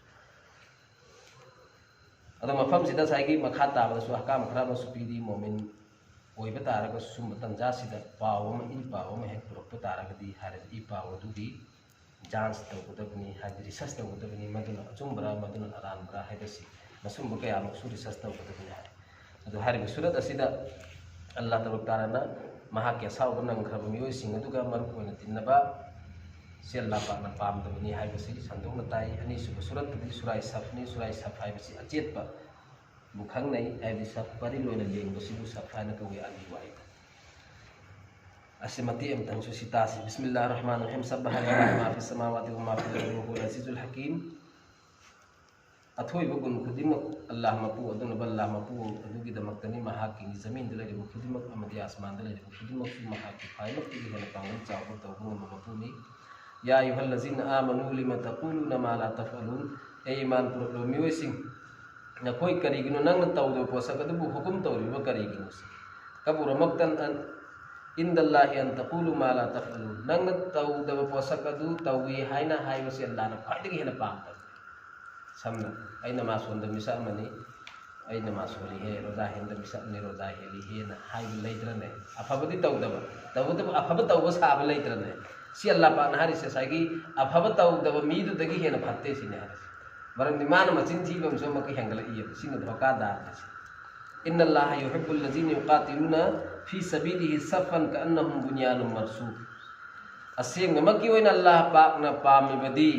ꯑꯗꯣ ꯃꯐꯝꯁꯤꯗ ꯉꯁꯥꯏꯒꯤ ꯃꯈꯥ ꯇꯥꯕꯗꯁꯨ ꯑꯍꯀꯥꯝ ꯈꯔ ꯑꯃꯁꯨ ꯄꯤꯔꯤ꯫ ꯃꯣꯃꯤꯟ ꯑꯣꯏꯕ ꯇꯥꯔꯒꯁꯨ ꯁꯨꯝꯕ ꯇꯟꯖꯥꯁꯤꯗ ꯄꯥꯎ ꯑꯃ, ꯏ ꯄꯥꯎ ꯑꯃ ꯍꯦꯛ ꯄꯨꯔꯛꯄ ꯇꯥꯔꯒꯗꯤ ꯍꯥꯏꯔꯤꯕ ꯏ ꯄꯥꯎ ꯑꯗꯨꯒꯤ ꯖꯥꯟꯁ ꯇꯧꯒꯗꯕꯅꯤ, ꯍꯥꯏꯗꯤ ꯔꯤꯁꯔꯁ ꯇꯧꯒꯗꯕꯅꯤ, ꯃꯗꯨꯅ ꯑꯆꯨꯝꯕꯔꯥ, ꯃꯗꯨꯅ ꯑꯔꯥꯟꯕꯔꯥ ꯍꯥꯏꯕꯁꯤ ꯃꯁꯨꯝꯕ ꯀꯌꯥꯃꯨꯛꯁꯨ ꯔꯤꯁꯔꯁ ꯇꯧꯒꯗꯕꯅꯤ ꯍꯥꯏ꯫ ꯑꯗꯨ ꯍꯥꯏꯔꯤꯕ ꯁꯨꯔꯠ ꯑꯁꯤꯗ ꯑꯜꯂꯥꯍ ꯇꯕꯥꯔꯛ ꯇꯥꯂꯥꯅ ꯃꯍꯥꯛꯀꯤ ꯑꯁꯥꯎꯕ ꯅꯪꯈ꯭ꯔꯕ ꯃꯤꯑꯣꯏꯁꯤꯡ ꯑꯗꯨꯒ ꯃꯔꯨꯞ ꯑꯣꯏꯅ ꯇꯤꯟꯅꯕ ꯁꯤ ꯑꯜꯂꯥꯍ ꯄꯥꯛꯅ ꯄꯥꯝꯗꯕꯅꯤ ꯍꯥꯏꯕꯁꯤ ꯁꯟꯗꯣꯛꯅ ꯇꯥꯏ꯫ ꯑꯅꯤꯁꯨꯕ ꯁꯨꯔꯠꯇꯗꯤ ꯁꯨꯔꯥꯏ ꯁꯐꯅꯤ꯫ ꯁꯨꯔꯥꯏ ꯁꯐ ꯍꯥꯏꯕꯁꯤ ꯑꯆꯦꯠꯄꯕꯨ ꯈꯪꯅꯩ, ꯍꯥꯏꯕꯗꯤ ꯁꯐ ꯄꯔꯤꯜ ꯑꯣꯏꯅ ꯂꯦꯡꯕꯁꯤꯕꯨ ꯁꯐ ꯍꯥꯏꯅ ꯀꯧꯏ ꯑꯔꯕꯤ ꯋꯥꯍꯩꯗ꯫ ꯑꯁꯤ ꯃꯇꯦꯛ ꯑꯃꯇꯪꯁꯨ ꯁꯤ ꯇꯥꯁꯤ꯫ ꯕꯤꯁꯃꯤꯜꯂꯥꯍꯤꯔ ꯔꯍꯃꯥꯅꯤꯔ ꯔꯍꯤꯝ꯫ ꯁꯕꯍ ꯂꯤꯜꯂꯥꯍꯤ ꯃꯥ ꯐꯤꯁ ꯁꯃꯥꯋꯥꯇꯤ ꯋ ꯃꯥ ꯐꯤꯜ ꯑꯔꯗꯤ ꯋ ꯍꯨꯋꯜ ꯑꯖꯤꯖꯨꯜ ꯍꯀꯤꯝ꯫ ꯑꯊꯣꯏꯕ ꯒꯨꯟ ꯈꯨꯗꯤꯡꯃꯛ ꯑꯜꯂꯥꯍ ꯃꯄꯨ ꯑꯗꯨꯅꯕ, ꯑꯜꯂꯥꯍ ꯃꯄꯨ ꯑꯗꯨꯒꯤꯗꯃꯛꯇꯅꯤ꯫ ꯃꯍꯥꯛꯀꯤ ꯖꯃꯤꯟꯗ ꯂꯩꯔꯤꯕ ꯈꯨꯗꯤꯡꯃꯛ ꯑꯃꯗꯤ ꯑꯥꯁꯃꯥꯟꯗ ꯂꯩꯔꯤꯕ ꯈꯨꯗꯤꯡꯃꯛꯁꯨ ꯃꯍꯥꯛꯀꯤ ꯈ꯭ꯋꯥꯏꯃꯛꯇꯒꯤ ꯍꯦꯟꯅ ꯄꯥꯡꯒꯜ ꯆꯥꯎꯕ ꯇꯧꯕ ꯉꯝꯕ ꯃꯄꯨꯅꯤ꯫ ꯌꯥ ꯑꯌꯨꯍꯜꯂꯖꯤꯅ ꯑꯥꯃꯅꯨ ꯂꯤꯃ ꯇꯀꯨꯂꯨꯅ ꯃꯥ ꯂꯥ ꯇꯐꯑꯂꯨꯟ꯫ ꯑꯦ ꯏꯃꯥꯟ ꯄꯨꯔꯛꯂꯕ ꯃꯤꯑꯣꯏꯁꯤꯡ, ꯅꯈꯣꯏ ꯀꯔꯤꯒꯤꯅꯣ ꯅꯪꯅ ꯇꯧꯗꯕ ꯄꯣꯠꯁꯛ ꯑꯗꯨꯕꯨ ꯍꯨꯀꯨꯝ ꯇꯧꯔꯤꯕ ꯀꯔꯤꯒꯤꯅꯣ? ꯀꯕꯨꯔ ꯃꯛꯇꯟ ꯑꯟ ꯏꯟꯗꯜꯂꯥꯍꯤ ꯑꯟ ꯇꯀꯨꯂꯨ ꯃꯥ ꯂꯥ ꯇꯐꯑꯂꯨꯟ꯫ ꯅꯪꯅ ꯇꯧꯗꯕ ꯄꯣꯠꯁꯛ ꯑꯗꯨ ꯇꯧꯏ ꯍꯥꯏꯅ ꯍꯥꯏꯕꯁꯤ ꯑꯜꯂꯥꯍꯅ ꯈ꯭ꯋꯥꯏꯗꯒꯤ ꯍꯦꯟꯅ ꯄꯥꯝꯗꯕ꯫ ꯁꯝꯅ, ꯑꯩ ꯅꯃꯥꯖ ꯁꯣꯟꯗ ꯃꯤꯁꯛ ꯑꯃꯅꯤ, ꯑꯩ ꯅꯃꯥꯖ ꯁꯣꯜꯂꯤꯍꯦ, ꯔꯣꯖꯥ ꯍꯦꯟꯗ ꯃꯤꯁꯛ ꯑꯃꯅꯤ, ꯔꯣꯖꯥ ꯍꯦꯜꯂꯤꯍꯦꯅ ꯍꯥꯏꯕ ꯂꯩꯇ꯭ꯔꯅꯦ? ꯑꯐꯕꯗꯤ ꯇꯧꯗꯕ, ꯇꯧꯕꯇꯕꯨ ꯑꯐꯕ ꯇꯧꯕ ꯁꯥꯕ ꯂꯩꯇ꯭ꯔꯅꯦ? ꯁꯤ ꯑꯜꯂꯥꯍ ꯄꯥꯛꯅ ꯍꯥꯏꯔꯤꯁꯦ ꯉꯁꯥꯏꯒꯤ ꯑꯐꯕ ꯇꯧꯗꯕ ꯃꯤꯗꯨꯗꯒꯤ ꯍꯦꯟꯅ ꯐꯠꯇꯦ ꯁꯤꯅꯤ ꯍꯥꯏꯔꯤꯁꯦ꯫ ꯃꯔꯝꯗꯤ ꯃꯥꯅ ꯃꯆꯤꯟ ꯊꯤꯕ ꯑꯃꯁꯨ ꯑꯃꯨꯛꯀ ꯍꯦꯟꯒꯠꯂꯛꯏꯑꯕ꯫ ꯁꯤꯅ ꯙꯣꯀꯥ ꯗꯥꯔꯅꯤ ꯁꯤ꯫ ꯏꯟꯅ ꯑꯜꯂꯥꯍ ꯌꯨꯍꯤꯕꯨꯜ ꯂꯖꯤꯅ ꯌꯨꯀꯥꯇꯤꯂꯨꯅ ꯐꯤ ꯁꯕꯤꯂꯤꯍꯤ ꯁꯐꯟ ꯀꯑꯟꯅꯍꯨꯝ ꯕꯨꯅꯤꯌꯥꯅꯨꯝ ꯃꯔꯁꯨ꯫ ꯑꯁꯦꯡꯕꯃꯛꯀꯤ ꯑꯣꯏꯅ ꯑꯜꯂꯥꯍ ꯄꯥꯛꯅ ꯄꯥꯝꯃꯤꯕꯗꯤ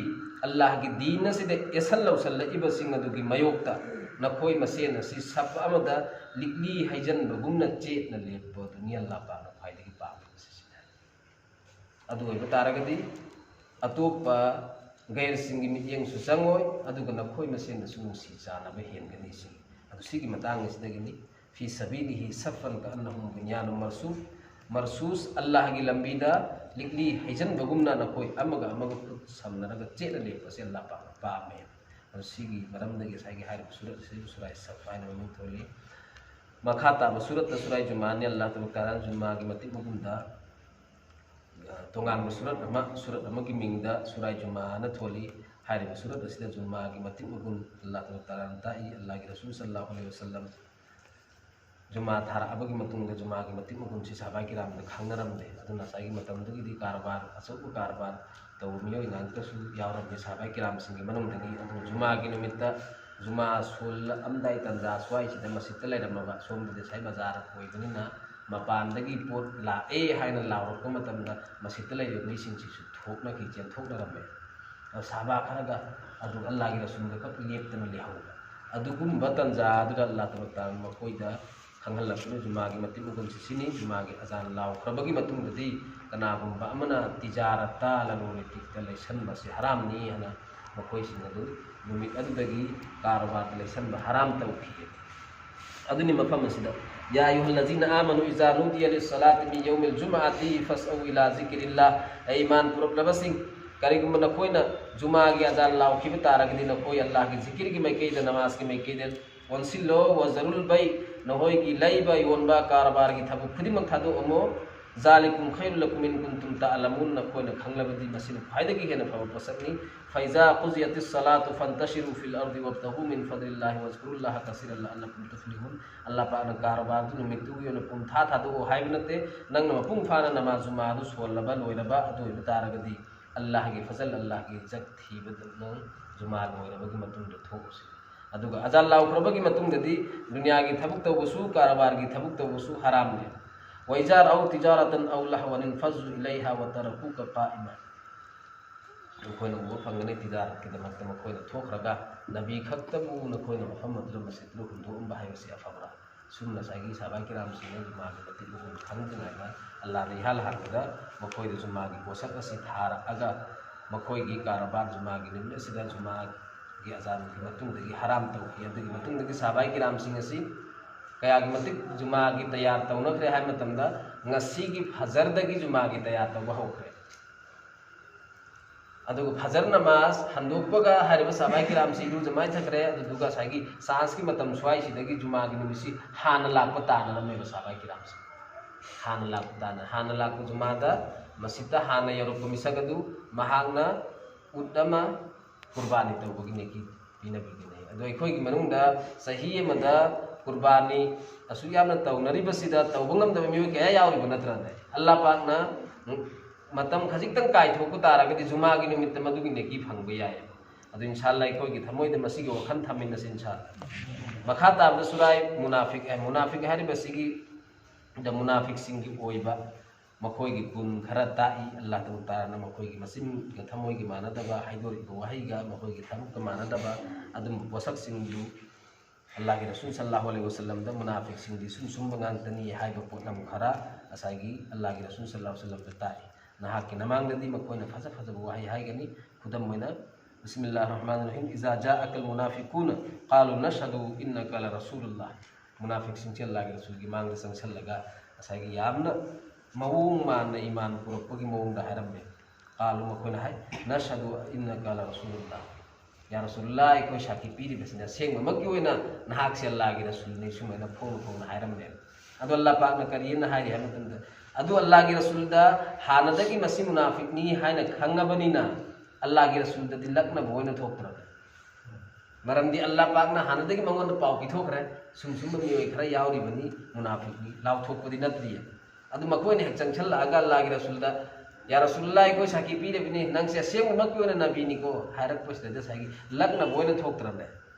ꯑꯜꯂꯥꯍꯒꯤ ꯗꯤꯟ ꯑꯁꯤꯗ ꯑꯦꯁꯟ ꯂꯧꯁꯜꯂꯛꯏꯕꯁꯤꯡ ꯑꯗꯨꯒꯤ ꯃꯥꯌꯣꯛꯇ ꯅꯈꯣꯏ ꯃꯁꯦꯟ ꯑꯁꯤ ꯁꯞ ꯑꯃꯗ ꯂꯤꯛꯂꯤ ꯍꯩꯖꯤꯟꯕꯒꯨꯝꯅ ꯆꯦꯠꯅ ꯂꯦꯞꯄ ꯑꯗꯨꯅꯤ ꯑꯜꯂꯥꯍ ꯄꯥꯛꯅ ꯈ꯭ꯋꯥꯏꯗꯒꯤ ꯄꯥꯝꯃꯤꯕꯁꯤ꯫ ꯁꯤꯅꯤ꯫ ꯑꯗꯨ ꯑꯣꯏꯕ ꯇꯥꯔꯒꯗꯤ ꯑꯇꯣꯞꯄ ꯒꯩꯔꯁꯤꯡꯒꯤ ꯃꯤꯠꯌꯦꯡꯁꯨ ꯆꯪꯉꯣꯏ, ꯑꯗꯨꯒ ꯅꯈꯣꯏ ꯃꯁꯦꯟꯗꯁꯨ ꯅꯨꯡꯁꯤ ꯆꯥꯟꯅꯕ ꯍꯦꯟꯒꯅꯤ ꯁꯤꯅꯤ꯫ ꯑꯗꯨ ꯁꯤꯒꯤ ꯃꯇꯥꯡ ꯑꯁꯤꯗꯒꯤꯅꯤ꯫ ꯐꯤ ꯁꯕꯤꯂꯤꯍꯤ ꯁꯐꯟ ꯀꯑꯟꯅꯍꯨꯝ ꯕꯨꯅꯤꯌꯥꯅꯨꯝ ꯃꯔꯁꯨ꯫ ꯃꯔꯁꯨꯁ, ꯑꯜꯂꯥꯍꯒꯤ ꯂꯝꯕꯤꯗ ꯂꯤꯛꯂꯤ ꯍꯩꯖꯤꯟꯕꯒꯨꯝꯅ ꯅꯈꯣꯏ ꯑꯃꯒ ꯑꯃꯒ ꯈꯨꯠ ꯁꯝꯅꯔꯒ ꯆꯦꯠꯅ ꯂꯦꯞꯄꯁꯦ ꯑꯜꯂꯥꯍ ꯄꯥꯛꯅ ꯄꯥꯝꯃꯦ꯫ ꯑꯗꯨ ꯁꯤꯒꯤ ꯃꯔꯝꯗꯒꯤ ꯉꯁꯥꯏꯒꯤ ꯍꯥꯏꯔꯤꯕ ꯁꯨꯔꯠ ꯑꯁꯤꯕꯨ ꯁꯨꯔꯥꯏ ꯁꯐ ꯍꯥꯏꯅ ꯃꯃꯤꯡ ꯊꯣꯜꯂꯤ꯫ ꯃꯈꯥ ꯇꯥꯕ ꯁꯨꯔꯠꯇ ꯁꯨꯔꯥꯏ ꯖꯨꯃꯥꯅꯤ꯫ ꯑꯜꯂꯥꯍ ꯇꯕꯥꯔꯀ ꯇꯥꯂꯥꯅ ꯖꯨꯃꯥꯒꯤ ꯃꯇꯤꯛ ꯃꯒꯨꯟꯗ, ꯑ, ꯇꯣꯉꯥꯟꯕ ꯁꯨꯔꯠ ꯑꯃ, ꯁꯨꯔꯠ ꯑꯃꯒꯤ ꯃꯤꯡꯗ ꯁꯨꯔꯥꯏ ꯖꯨꯃꯥꯅ ꯊꯣꯜꯂꯤ꯫ ꯍꯥꯏꯔꯤꯕ ꯁꯨꯔꯠ ꯑꯁꯤꯗ ꯖꯨꯃꯥꯒꯤ ꯃꯇꯤꯛ ꯃꯒꯨꯟ ꯑꯜꯂꯥꯍ ꯇꯕꯥꯔꯀ ꯇꯥꯂꯥꯅ ꯇꯥꯛꯏ꯫ ꯑꯜꯂꯥꯍꯒꯤ ꯔꯁꯨꯜ ꯁꯜꯂꯜꯂꯥꯍꯨ ꯑꯂꯩꯍꯤ ꯋꯁꯜꯂꯝ ꯖꯨꯃꯥ ꯊꯥꯔꯛꯑꯕꯒꯤ ꯃꯇꯨꯡꯗ ꯖꯨꯃꯥꯒꯤ ꯃꯇꯤꯛ ꯃꯒꯨꯟꯁꯤ ꯁꯍꯥꯕꯥꯏ ꯀꯤꯔꯥꯝꯗ ꯈꯪꯅꯔꯝꯗꯦ꯫ ꯑꯗꯨꯅ ꯉꯁꯥꯏꯒꯤ ꯃꯇꯝꯗꯨꯒꯤꯗꯤ ꯀꯔꯕꯥꯔ, ꯑꯆꯧꯕ ꯀꯔꯕꯥꯔ ꯇꯧꯕ ꯃꯤꯑꯣꯏ ꯉꯥꯛꯇꯁꯨ ꯌꯥꯎꯔꯝꯃꯤ ꯁꯍꯥꯕꯥꯏ ꯀꯤꯔꯥꯝꯁꯤꯡꯒꯤ ꯃꯅꯨꯡꯗꯒꯤ꯫ ꯑꯗꯨ ꯖꯨꯃꯥꯒꯤ ꯅꯨꯃꯤꯠꯇ ꯖꯨꯃꯥ ꯁꯣꯜꯂꯛꯑꯝꯗꯥꯏ ꯇꯟꯖꯥ ꯁ꯭ꯋꯥꯏꯁꯤꯗ ꯃꯁꯤꯗ ꯂꯩꯔꯝꯃꯕ, ꯁꯣꯝꯗꯗꯤ ꯉꯁꯥꯏ ꯕꯖꯥꯔ ꯑꯣꯏꯕꯅꯤꯅ ꯃꯄꯥꯟꯗꯒꯤ ꯄꯣꯠ ꯂꯥꯛꯑꯦ ꯍꯥꯏꯅ ꯂꯥꯎꯔꯛꯄ ꯃꯇꯝꯗ ꯃꯁꯤꯗ ꯂꯩꯔꯤꯕ ꯃꯤꯁꯤꯡꯁꯤꯁꯨ ꯊꯣꯛꯅꯈꯤ, ꯆꯦꯟꯊꯣꯛꯅꯔꯝꯃꯦ꯫ ꯑꯗꯣ ꯁꯍꯥꯕꯥ ꯈꯔꯒ ꯑꯗꯨ ꯑꯜꯂꯥꯍꯒꯤ ꯔꯁꯨꯜꯒ ꯈꯛ ꯂꯦꯞꯇꯅ ꯂꯩꯍꯧꯕ꯫ ꯑꯗꯨꯒꯨꯝꯕ ꯇꯟꯖꯥꯗꯨꯗ ꯑꯜꯂꯥꯍ ꯇꯕꯥꯔꯀ ꯇꯥꯂꯥꯅ ꯃꯈꯣꯏꯗ ꯈꯪꯍꯜꯂꯛꯄꯅꯤ꯫ ꯖꯨꯃꯥꯒꯤ ꯃꯇꯤꯛ ꯃꯒꯨꯟꯁꯤ ꯁꯤꯅꯤ꯫ ꯖꯨꯃꯥꯒꯤ ꯑꯖꯥꯟ ꯂꯥꯎꯈ꯭ꯔꯕꯒꯤ ꯃꯇꯨꯡꯗꯗꯤ ꯀꯅꯥꯒꯨꯝꯕ ꯑꯃꯅ ꯇꯤꯖꯥꯔꯠꯇ, ꯂꯂꯣꯟ ꯏꯇꯤꯛꯇ ꯂꯩꯁꯟꯕꯁꯤ ꯍꯔꯥꯝꯅꯤ ꯍꯥꯏꯅ ꯃꯈꯣꯏꯁꯤꯡ ꯑꯗꯨ ꯅꯨꯃꯤꯠ ꯑꯗꯨꯗꯒꯤ ꯀꯥꯔꯣꯕꯥꯔꯗ ꯂꯩꯁꯟꯕ ꯍꯔꯥꯝ ꯇꯧꯈꯤ꯫ ꯑꯗꯨꯅꯤ ꯃꯐꯝ ꯑꯁꯤꯗ, "يا أيها الذين آمنوا إذا نودي للصلاة من يوم الجمعة فاسعوا إلى ذكر الله." ꯑꯩ ꯏꯃꯥꯟ ꯄꯨꯔꯛꯂꯕꯁꯤꯡ, ꯀꯔꯤꯒꯨꯝꯕ ꯅꯈꯣꯏꯅ ꯖꯨꯃꯥꯒꯤ ꯑꯖꯥꯟ ꯂꯥꯎꯈꯤꯕ ꯇꯥꯔꯒꯗꯤ, ꯅꯈꯣꯏ ꯑꯜꯂꯥꯍꯒꯤ ꯖꯤꯀꯤꯔꯒꯤ ꯃꯥꯏꯀꯩꯗ, ꯅꯃꯥꯖꯒꯤ ꯃꯥꯏꯀꯩꯗ ꯑꯣꯟꯁꯤꯜꯂꯣ꯫ "وذروا البيع." ꯅꯈꯣꯏꯒꯤ ꯂꯩꯕ ꯌꯣꯟꯕ ꯀꯔꯕꯥꯔꯒꯤ ꯊꯕꯛ ꯈꯨꯗꯤꯡꯃꯛ ꯊꯥꯗꯣꯛꯂꯝꯃꯣ꯫ "ذلكم خير لكم إن كنتم تعلمون." ꯅꯈꯣꯏꯅ ꯈꯪꯂꯕꯗꯤ ꯃꯁꯤꯅ ꯈ꯭ꯋꯥꯏꯗꯒꯤ ꯍꯦꯟꯅ ꯐꯕ ꯄꯣꯠꯁꯛꯅꯤ꯫ "فإذا قضيت الصلاة فانتشروا في الأرض وابتغوا من فضل الله واذكروا الله كثيرا لعلكم تفلحون." ꯑꯜꯂꯥꯍ ꯄꯥꯛꯅ ꯀꯔꯕꯥꯔꯗꯨ ꯅꯨꯃꯤꯠꯇꯨꯒꯤ ꯑꯣꯏꯅ ꯄꯨꯡꯊꯥ ꯊꯥꯗꯣꯛꯑꯣ ꯍꯥꯏꯕ ꯅꯠꯇꯦ꯫ ꯅꯪꯅ ꯃꯄꯨꯡ ꯐꯥꯅ ꯅꯃꯥꯖ ꯖꯨꯃꯥꯗꯨ ꯁꯣꯜꯂꯕ, ꯂꯣꯏꯔꯕ ꯑꯗꯨ ꯑꯣꯏꯕ ꯇꯥꯔꯒꯗꯤ, ꯑꯜꯂꯥꯍꯒꯤ ꯐꯖꯜ, ꯑꯜꯂꯥꯍꯒꯤ ꯏꯖꯠ ꯊꯤꯕꯗ ꯅꯪ ꯖꯨꯃꯥ ꯂꯣꯏꯔꯕꯒꯤ ꯃꯇꯨꯡꯗ ꯊꯣꯛꯎꯁꯤ꯫ ꯑꯗꯨꯒ ꯑꯖꯥꯟ ꯂꯥꯎꯈ꯭ꯔꯕꯒꯤ ꯃꯇꯨꯡꯗꯗꯤ ꯗꯨꯅꯤꯌꯥꯒꯤ ꯊꯕꯛ ꯇꯧꯕꯁꯨ, ꯀꯔꯕꯥꯔꯒꯤ ꯊꯕꯛ ꯇꯧꯕꯁꯨ ꯍꯔꯥꯝꯅꯦ꯫ "وإذا رأوا تجارة أو لهوا انفضوا إليها وتركوك قائما." ꯅꯈꯣꯏꯅ ꯎꯕ ꯐꯪꯒꯅꯤ, ꯇꯤꯖꯥꯔꯠꯀꯤꯗꯃꯛꯇ ꯃꯈꯣꯏꯅ ꯊꯣꯛꯈ꯭ꯔꯒ, ꯅꯕꯤ ꯈꯛꯇꯕꯨ ꯅꯈꯣꯏꯅ ꯃꯐꯝ ꯑꯗꯨꯗ, ꯃꯁꯖꯤꯗꯇꯨ ꯍꯨꯟꯗꯣꯛꯑꯝꯕ ꯍꯥꯏꯕꯁꯤ ꯑꯐꯕ꯭ꯔꯥ? ꯁꯨꯝꯅ ꯉꯁꯥꯏꯒꯤ ꯁꯍꯥꯕꯥꯏ ꯀꯤꯔꯥꯝꯁꯤꯡꯅ ꯖꯨꯃꯥꯒꯤ ꯃꯇꯤꯛ ꯃꯒꯨꯟ ꯈꯪꯗ꯭ꯔꯤꯉꯩꯗ, ꯑꯜꯂꯥꯍꯅ ꯏꯍꯥꯟ ꯍꯥꯟꯕꯗ ꯃꯈꯣꯏꯗ ꯖꯨꯃꯥꯒꯤ ꯄꯣꯠꯁꯛ ꯑꯁꯤ ꯊꯥꯔꯛꯑꯒ, ꯃꯈꯣꯏꯒꯤ ꯀꯔꯕꯥꯔ ꯖꯨꯃꯥꯒꯤ ꯅꯨꯃꯤꯠ ꯑꯁꯤꯗ ꯖꯨꯃꯥꯒꯤ ꯑꯖꯥꯟꯒꯤ ꯃꯇꯨꯡꯗꯒꯤ ꯍꯔꯥꯝ ꯇꯧꯈꯤ꯫ ꯑꯗꯨꯒꯤ ꯃꯇꯨꯡꯗꯒꯤ ꯁꯍꯥꯕꯥꯏ ꯀꯤꯔꯥꯝꯁꯤꯡ ꯑꯁꯤ ꯀꯌꯥꯒꯤ ꯃꯇꯤꯛ ꯖꯨꯃꯥꯒꯤ ꯇꯌꯥꯔ ꯇꯧꯅꯈ꯭ꯔꯦ ꯍꯥꯏꯕ ꯃꯇꯝꯗ, ꯉꯁꯤꯒꯤ ꯐꯖꯔꯗꯒꯤ ꯖꯨꯃꯥꯒꯤ ꯇꯌꯥꯔ ꯇꯧꯕ ꯍꯧꯈ꯭ꯔꯦ꯫ ꯑꯗꯨꯒ ꯐꯖꯔ ꯅꯃꯥꯖ ꯍꯟꯗꯣꯛꯄꯒ ꯍꯥꯏꯔꯤꯕ ꯁꯍꯥꯕꯥꯏ ꯀꯤꯔꯥꯝꯁꯤ ꯏꯔꯨꯖ ꯃꯥꯏꯊꯈ꯭ꯔꯦ꯫ ꯑꯗꯨꯗꯨꯒ ꯉꯁꯥꯏꯒꯤ ꯆꯥꯟꯁꯀꯤ ꯃꯇꯝ ꯁ꯭ꯋꯥꯏꯁꯤꯗꯒꯤ ꯖꯨꯃꯥꯒꯤ ꯅꯨꯃꯤꯠꯁꯤ ꯍꯥꯟꯅ ꯂꯥꯛꯄ ꯇꯥꯅꯔꯝꯃꯦꯕ ꯁꯍꯥꯕꯥꯏ ꯀꯤꯔꯥꯝꯁꯤ꯫ ꯍꯥꯟꯅ ꯂꯥꯛꯄ ꯇꯥꯅ, ꯍꯥꯟꯅ ꯂꯥꯛꯄ ꯖꯨꯃꯥꯗ ꯃꯁꯖꯤꯗꯇ ꯍꯥꯟꯅ ꯌꯧꯔꯛꯄ ꯃꯤꯁꯛ ꯑꯗꯨ ꯃꯍꯥꯛꯅ ꯎꯠ ꯑꯃ ꯀꯨꯔꯕꯥꯅꯤ ꯇꯧꯕꯒꯤ ꯅꯦꯀꯤ ꯄꯤꯅꯕꯤꯒꯅꯤ꯫ ꯑꯗꯣ ꯑꯩꯈꯣꯏꯒꯤ ꯃꯅꯨꯡꯗ ꯆꯍꯤ ꯑꯃꯗ ꯀꯨꯔꯕꯥꯅꯤ ꯑꯁꯨꯛ ꯌꯥꯝꯅ ꯇꯧꯅꯔꯤꯕꯁꯤꯗ ꯇꯧꯕ ꯉꯝꯗꯕ ꯃꯤꯑꯣꯏ ꯀꯌꯥ ꯌꯥꯎꯔꯤꯕ ꯅꯠꯇ꯭ꯔꯅꯦ? ꯑꯜꯂꯥꯍ ꯄꯥꯛꯅ ꯃꯇꯝ ꯈꯖꯤꯛꯇꯪ ꯀꯥꯏꯊꯣꯛꯄ ꯇꯥꯔꯒꯗꯤ ꯖꯨꯃꯥꯒꯤ ꯅꯨꯃꯤꯠꯇ ꯃꯗꯨꯒꯤ ꯅꯦꯀꯤ ꯐꯪꯕ ꯌꯥꯏ꯫ ꯑꯗꯨ ꯏꯟꯁꯥꯜꯂꯥꯍ ꯑꯩꯈꯣꯏꯒꯤ ꯊꯃꯣꯏꯗ ꯃꯁꯤꯒꯤ ꯋꯥꯈꯜ ꯊꯝꯃꯤꯟꯅꯁꯤ ꯏꯟꯁꯥꯜꯂꯥꯍ꯫ ꯃꯈꯥ ꯇꯥꯕꯗ ꯁꯨꯔꯥꯏ ꯃꯨꯅꯥꯐꯤꯛ, ꯑꯦ, ꯃꯨꯅꯥꯐꯤꯛ ꯍꯥꯏꯔꯤꯕꯁꯤꯒꯤ ꯗ ꯃꯨꯅꯥꯐꯤꯛꯁꯤꯡꯒꯤ ꯑꯣꯏꯕ ꯃꯈꯣꯏꯒꯤ ꯒꯨꯟ ꯈꯔ ꯇꯥꯛꯏ꯫ ꯑꯜꯂꯥꯍ ꯇꯕꯥꯔꯛ ꯇꯥꯂꯥꯅ ꯃꯈꯣꯏꯒꯤ ꯃꯆꯤꯟꯒ ꯊꯃꯣꯏꯒ ꯃꯥꯟꯅꯗꯕ, ꯍꯥꯏꯗꯣꯔꯤꯕ ꯋꯥꯍꯩꯒ ꯃꯈꯣꯏꯒꯤ ꯊꯕꯛꯀ ꯃꯥꯟꯅꯗꯕ ꯑꯗꯨꯝꯕ ꯄꯣꯠꯁꯛꯁꯤꯡꯗꯨ ꯑꯜꯂꯥꯍꯒꯤ ꯔꯁꯨꯜ ꯁꯜꯂꯥꯍꯨ ꯑꯂꯩꯍꯤ ꯋꯥꯁꯜꯂꯝꯗ ꯃꯨꯅꯥꯐꯤꯛꯁꯤꯡꯗꯤ ꯁꯨꯝ ꯁꯨꯝꯕ ꯉꯥꯛꯇꯅꯤ ꯍꯥꯏꯕ ꯄꯣꯠꯂꯝ ꯈꯔ ꯉꯁꯥꯏꯒꯤ ꯑꯜꯂꯥꯍꯒꯤ ꯔꯁꯨꯜ ꯁꯜꯂꯥꯍꯨ ꯑꯂꯩꯍꯤ ꯋꯥꯁꯜꯂꯝꯗ ꯇꯥꯛꯏ꯫ ꯅꯍꯥꯛꯀꯤ ꯅꯃꯥꯡꯗꯗꯤ ꯃꯈꯣꯏꯅ ꯐꯖ ꯐꯖꯕ ꯋꯥꯍꯩ ꯍꯥꯏꯒꯅꯤ꯫ ꯈꯨꯗꯝ ꯑꯣꯏꯅ, ꯕꯤꯁꯃꯤꯜꯂꯥꯍꯤꯔ ꯔꯍꯃꯥꯅꯤꯔ ꯔꯍꯤꯝ, "ꯏꯖꯥ ꯖꯥꯑꯀꯜ ꯃꯨꯅꯥꯐꯤꯀꯨꯅ ꯀꯥꯂꯨ ꯅꯁꯍꯗꯨ ꯏꯟꯅꯀ ꯂꯔꯁꯨꯂꯨꯜꯂꯥꯍ"꯫ ꯃꯨꯅꯥꯐꯤꯛꯁꯤꯡꯁꯦ ꯑꯜꯂꯥꯍꯒꯤ ꯔꯁꯨꯜꯒꯤ ꯃꯥꯡꯗ ꯆꯪꯁꯜꯂꯒ ꯉꯁꯥꯏꯒꯤ ꯌꯥꯝꯅ ꯃꯑꯣꯡ ꯃꯥꯟꯅ ꯏꯃꯥꯟ ꯄꯨꯔꯛꯄꯒꯤ ꯃꯑꯣꯡꯗ ꯍꯥꯏꯔꯝꯃꯦ꯫ ꯀꯥꯂꯨ, ꯃꯈꯣꯏꯅ ꯍꯥꯏ, "ꯅꯁꯍꯗꯨ ꯏꯟꯅꯀ ꯂꯔꯁꯨꯂꯨꯜꯂꯥꯍ"꯫ "ꯌꯥ ꯔꯁꯨꯂꯨꯜꯂꯥꯍ, ꯑꯩꯈꯣꯏ ꯁꯥꯈꯤ ꯄꯤꯔꯤꯕꯁꯤꯅ ꯑꯁꯦꯡꯕꯃꯛꯀꯤ ꯑꯣꯏꯅ ꯅꯍꯥꯛꯁꯦ ꯑꯜꯂꯥꯍꯒꯤ ꯔꯁꯨꯜꯅꯤ", ꯁꯨꯃꯥꯏꯅ ꯐꯣꯡꯅ ꯐꯣꯡꯅ ꯍꯥꯏꯔꯝꯃꯦ꯫ ꯑꯗꯣ ꯑꯜꯂꯥꯍ ꯄꯥꯛꯅ ꯀꯔꯤꯅ ꯍꯥꯏꯔꯤ ꯍꯥꯏꯕ ꯃꯇꯝꯗ, ꯑꯗꯨ ꯑꯜꯂꯥꯍꯒꯤ ꯔꯁꯨꯜꯗ ꯍꯥꯟꯅꯗꯒꯤ ꯃꯁꯤ ꯃꯨꯅꯥꯐꯤꯛꯅꯤ ꯍꯥꯏꯅ ꯈꯪꯉꯕꯅꯤꯅ ꯑꯜꯂꯥꯍꯒꯤ ꯔꯁꯨꯜꯗꯗꯤ ꯂꯛꯅꯕ ꯑꯣꯏꯅ ꯊꯣꯛꯇ꯭ꯔꯕꯅꯤ꯫ ꯃꯔꯝꯗꯤ ꯑꯜꯂꯥꯍ ꯄꯥꯛꯅ ꯍꯥꯟꯅꯗꯒꯤ ꯃꯉꯣꯟꯗ ꯄꯥꯎ ꯄꯤꯊꯣꯛꯈ꯭ꯔꯦ, ꯁꯨꯝ ꯁꯨꯝꯕ ꯃꯤꯑꯣꯏ ꯈꯔ ꯌꯥꯎꯔꯤꯕꯅꯤ, ꯃꯨꯅꯥꯐꯤꯛꯅꯤ, ꯂꯥꯎꯊꯣꯛꯄꯗꯤ ꯅꯠꯇ꯭ꯔꯤꯌꯦ꯫ ꯑꯗꯨ ꯃꯈꯣꯏꯅ ꯍꯦꯛ ꯆꯪꯁꯜꯂꯛꯑꯒ ꯑꯜꯂꯥꯍꯒꯤ ꯔꯁꯨꯜꯗ, "ꯌꯥ ꯔꯁꯨꯜꯂꯥꯍ, ꯑꯩꯈꯣꯏ ꯁꯥꯈꯤ ꯄꯤꯔꯕꯅꯤ, ꯅꯪꯁꯦ ꯑꯁꯦꯡꯕꯃꯛꯀꯤ ꯑꯣꯏꯅ ꯅꯕꯤꯅꯤꯀꯣ" ꯍꯥꯏꯔꯛꯄꯁꯤꯗ ꯉꯁꯥꯏꯒꯤ ꯂꯛꯅꯕ ꯑꯣꯏꯅ ꯊꯣꯛꯇ꯭ꯔꯅꯦ?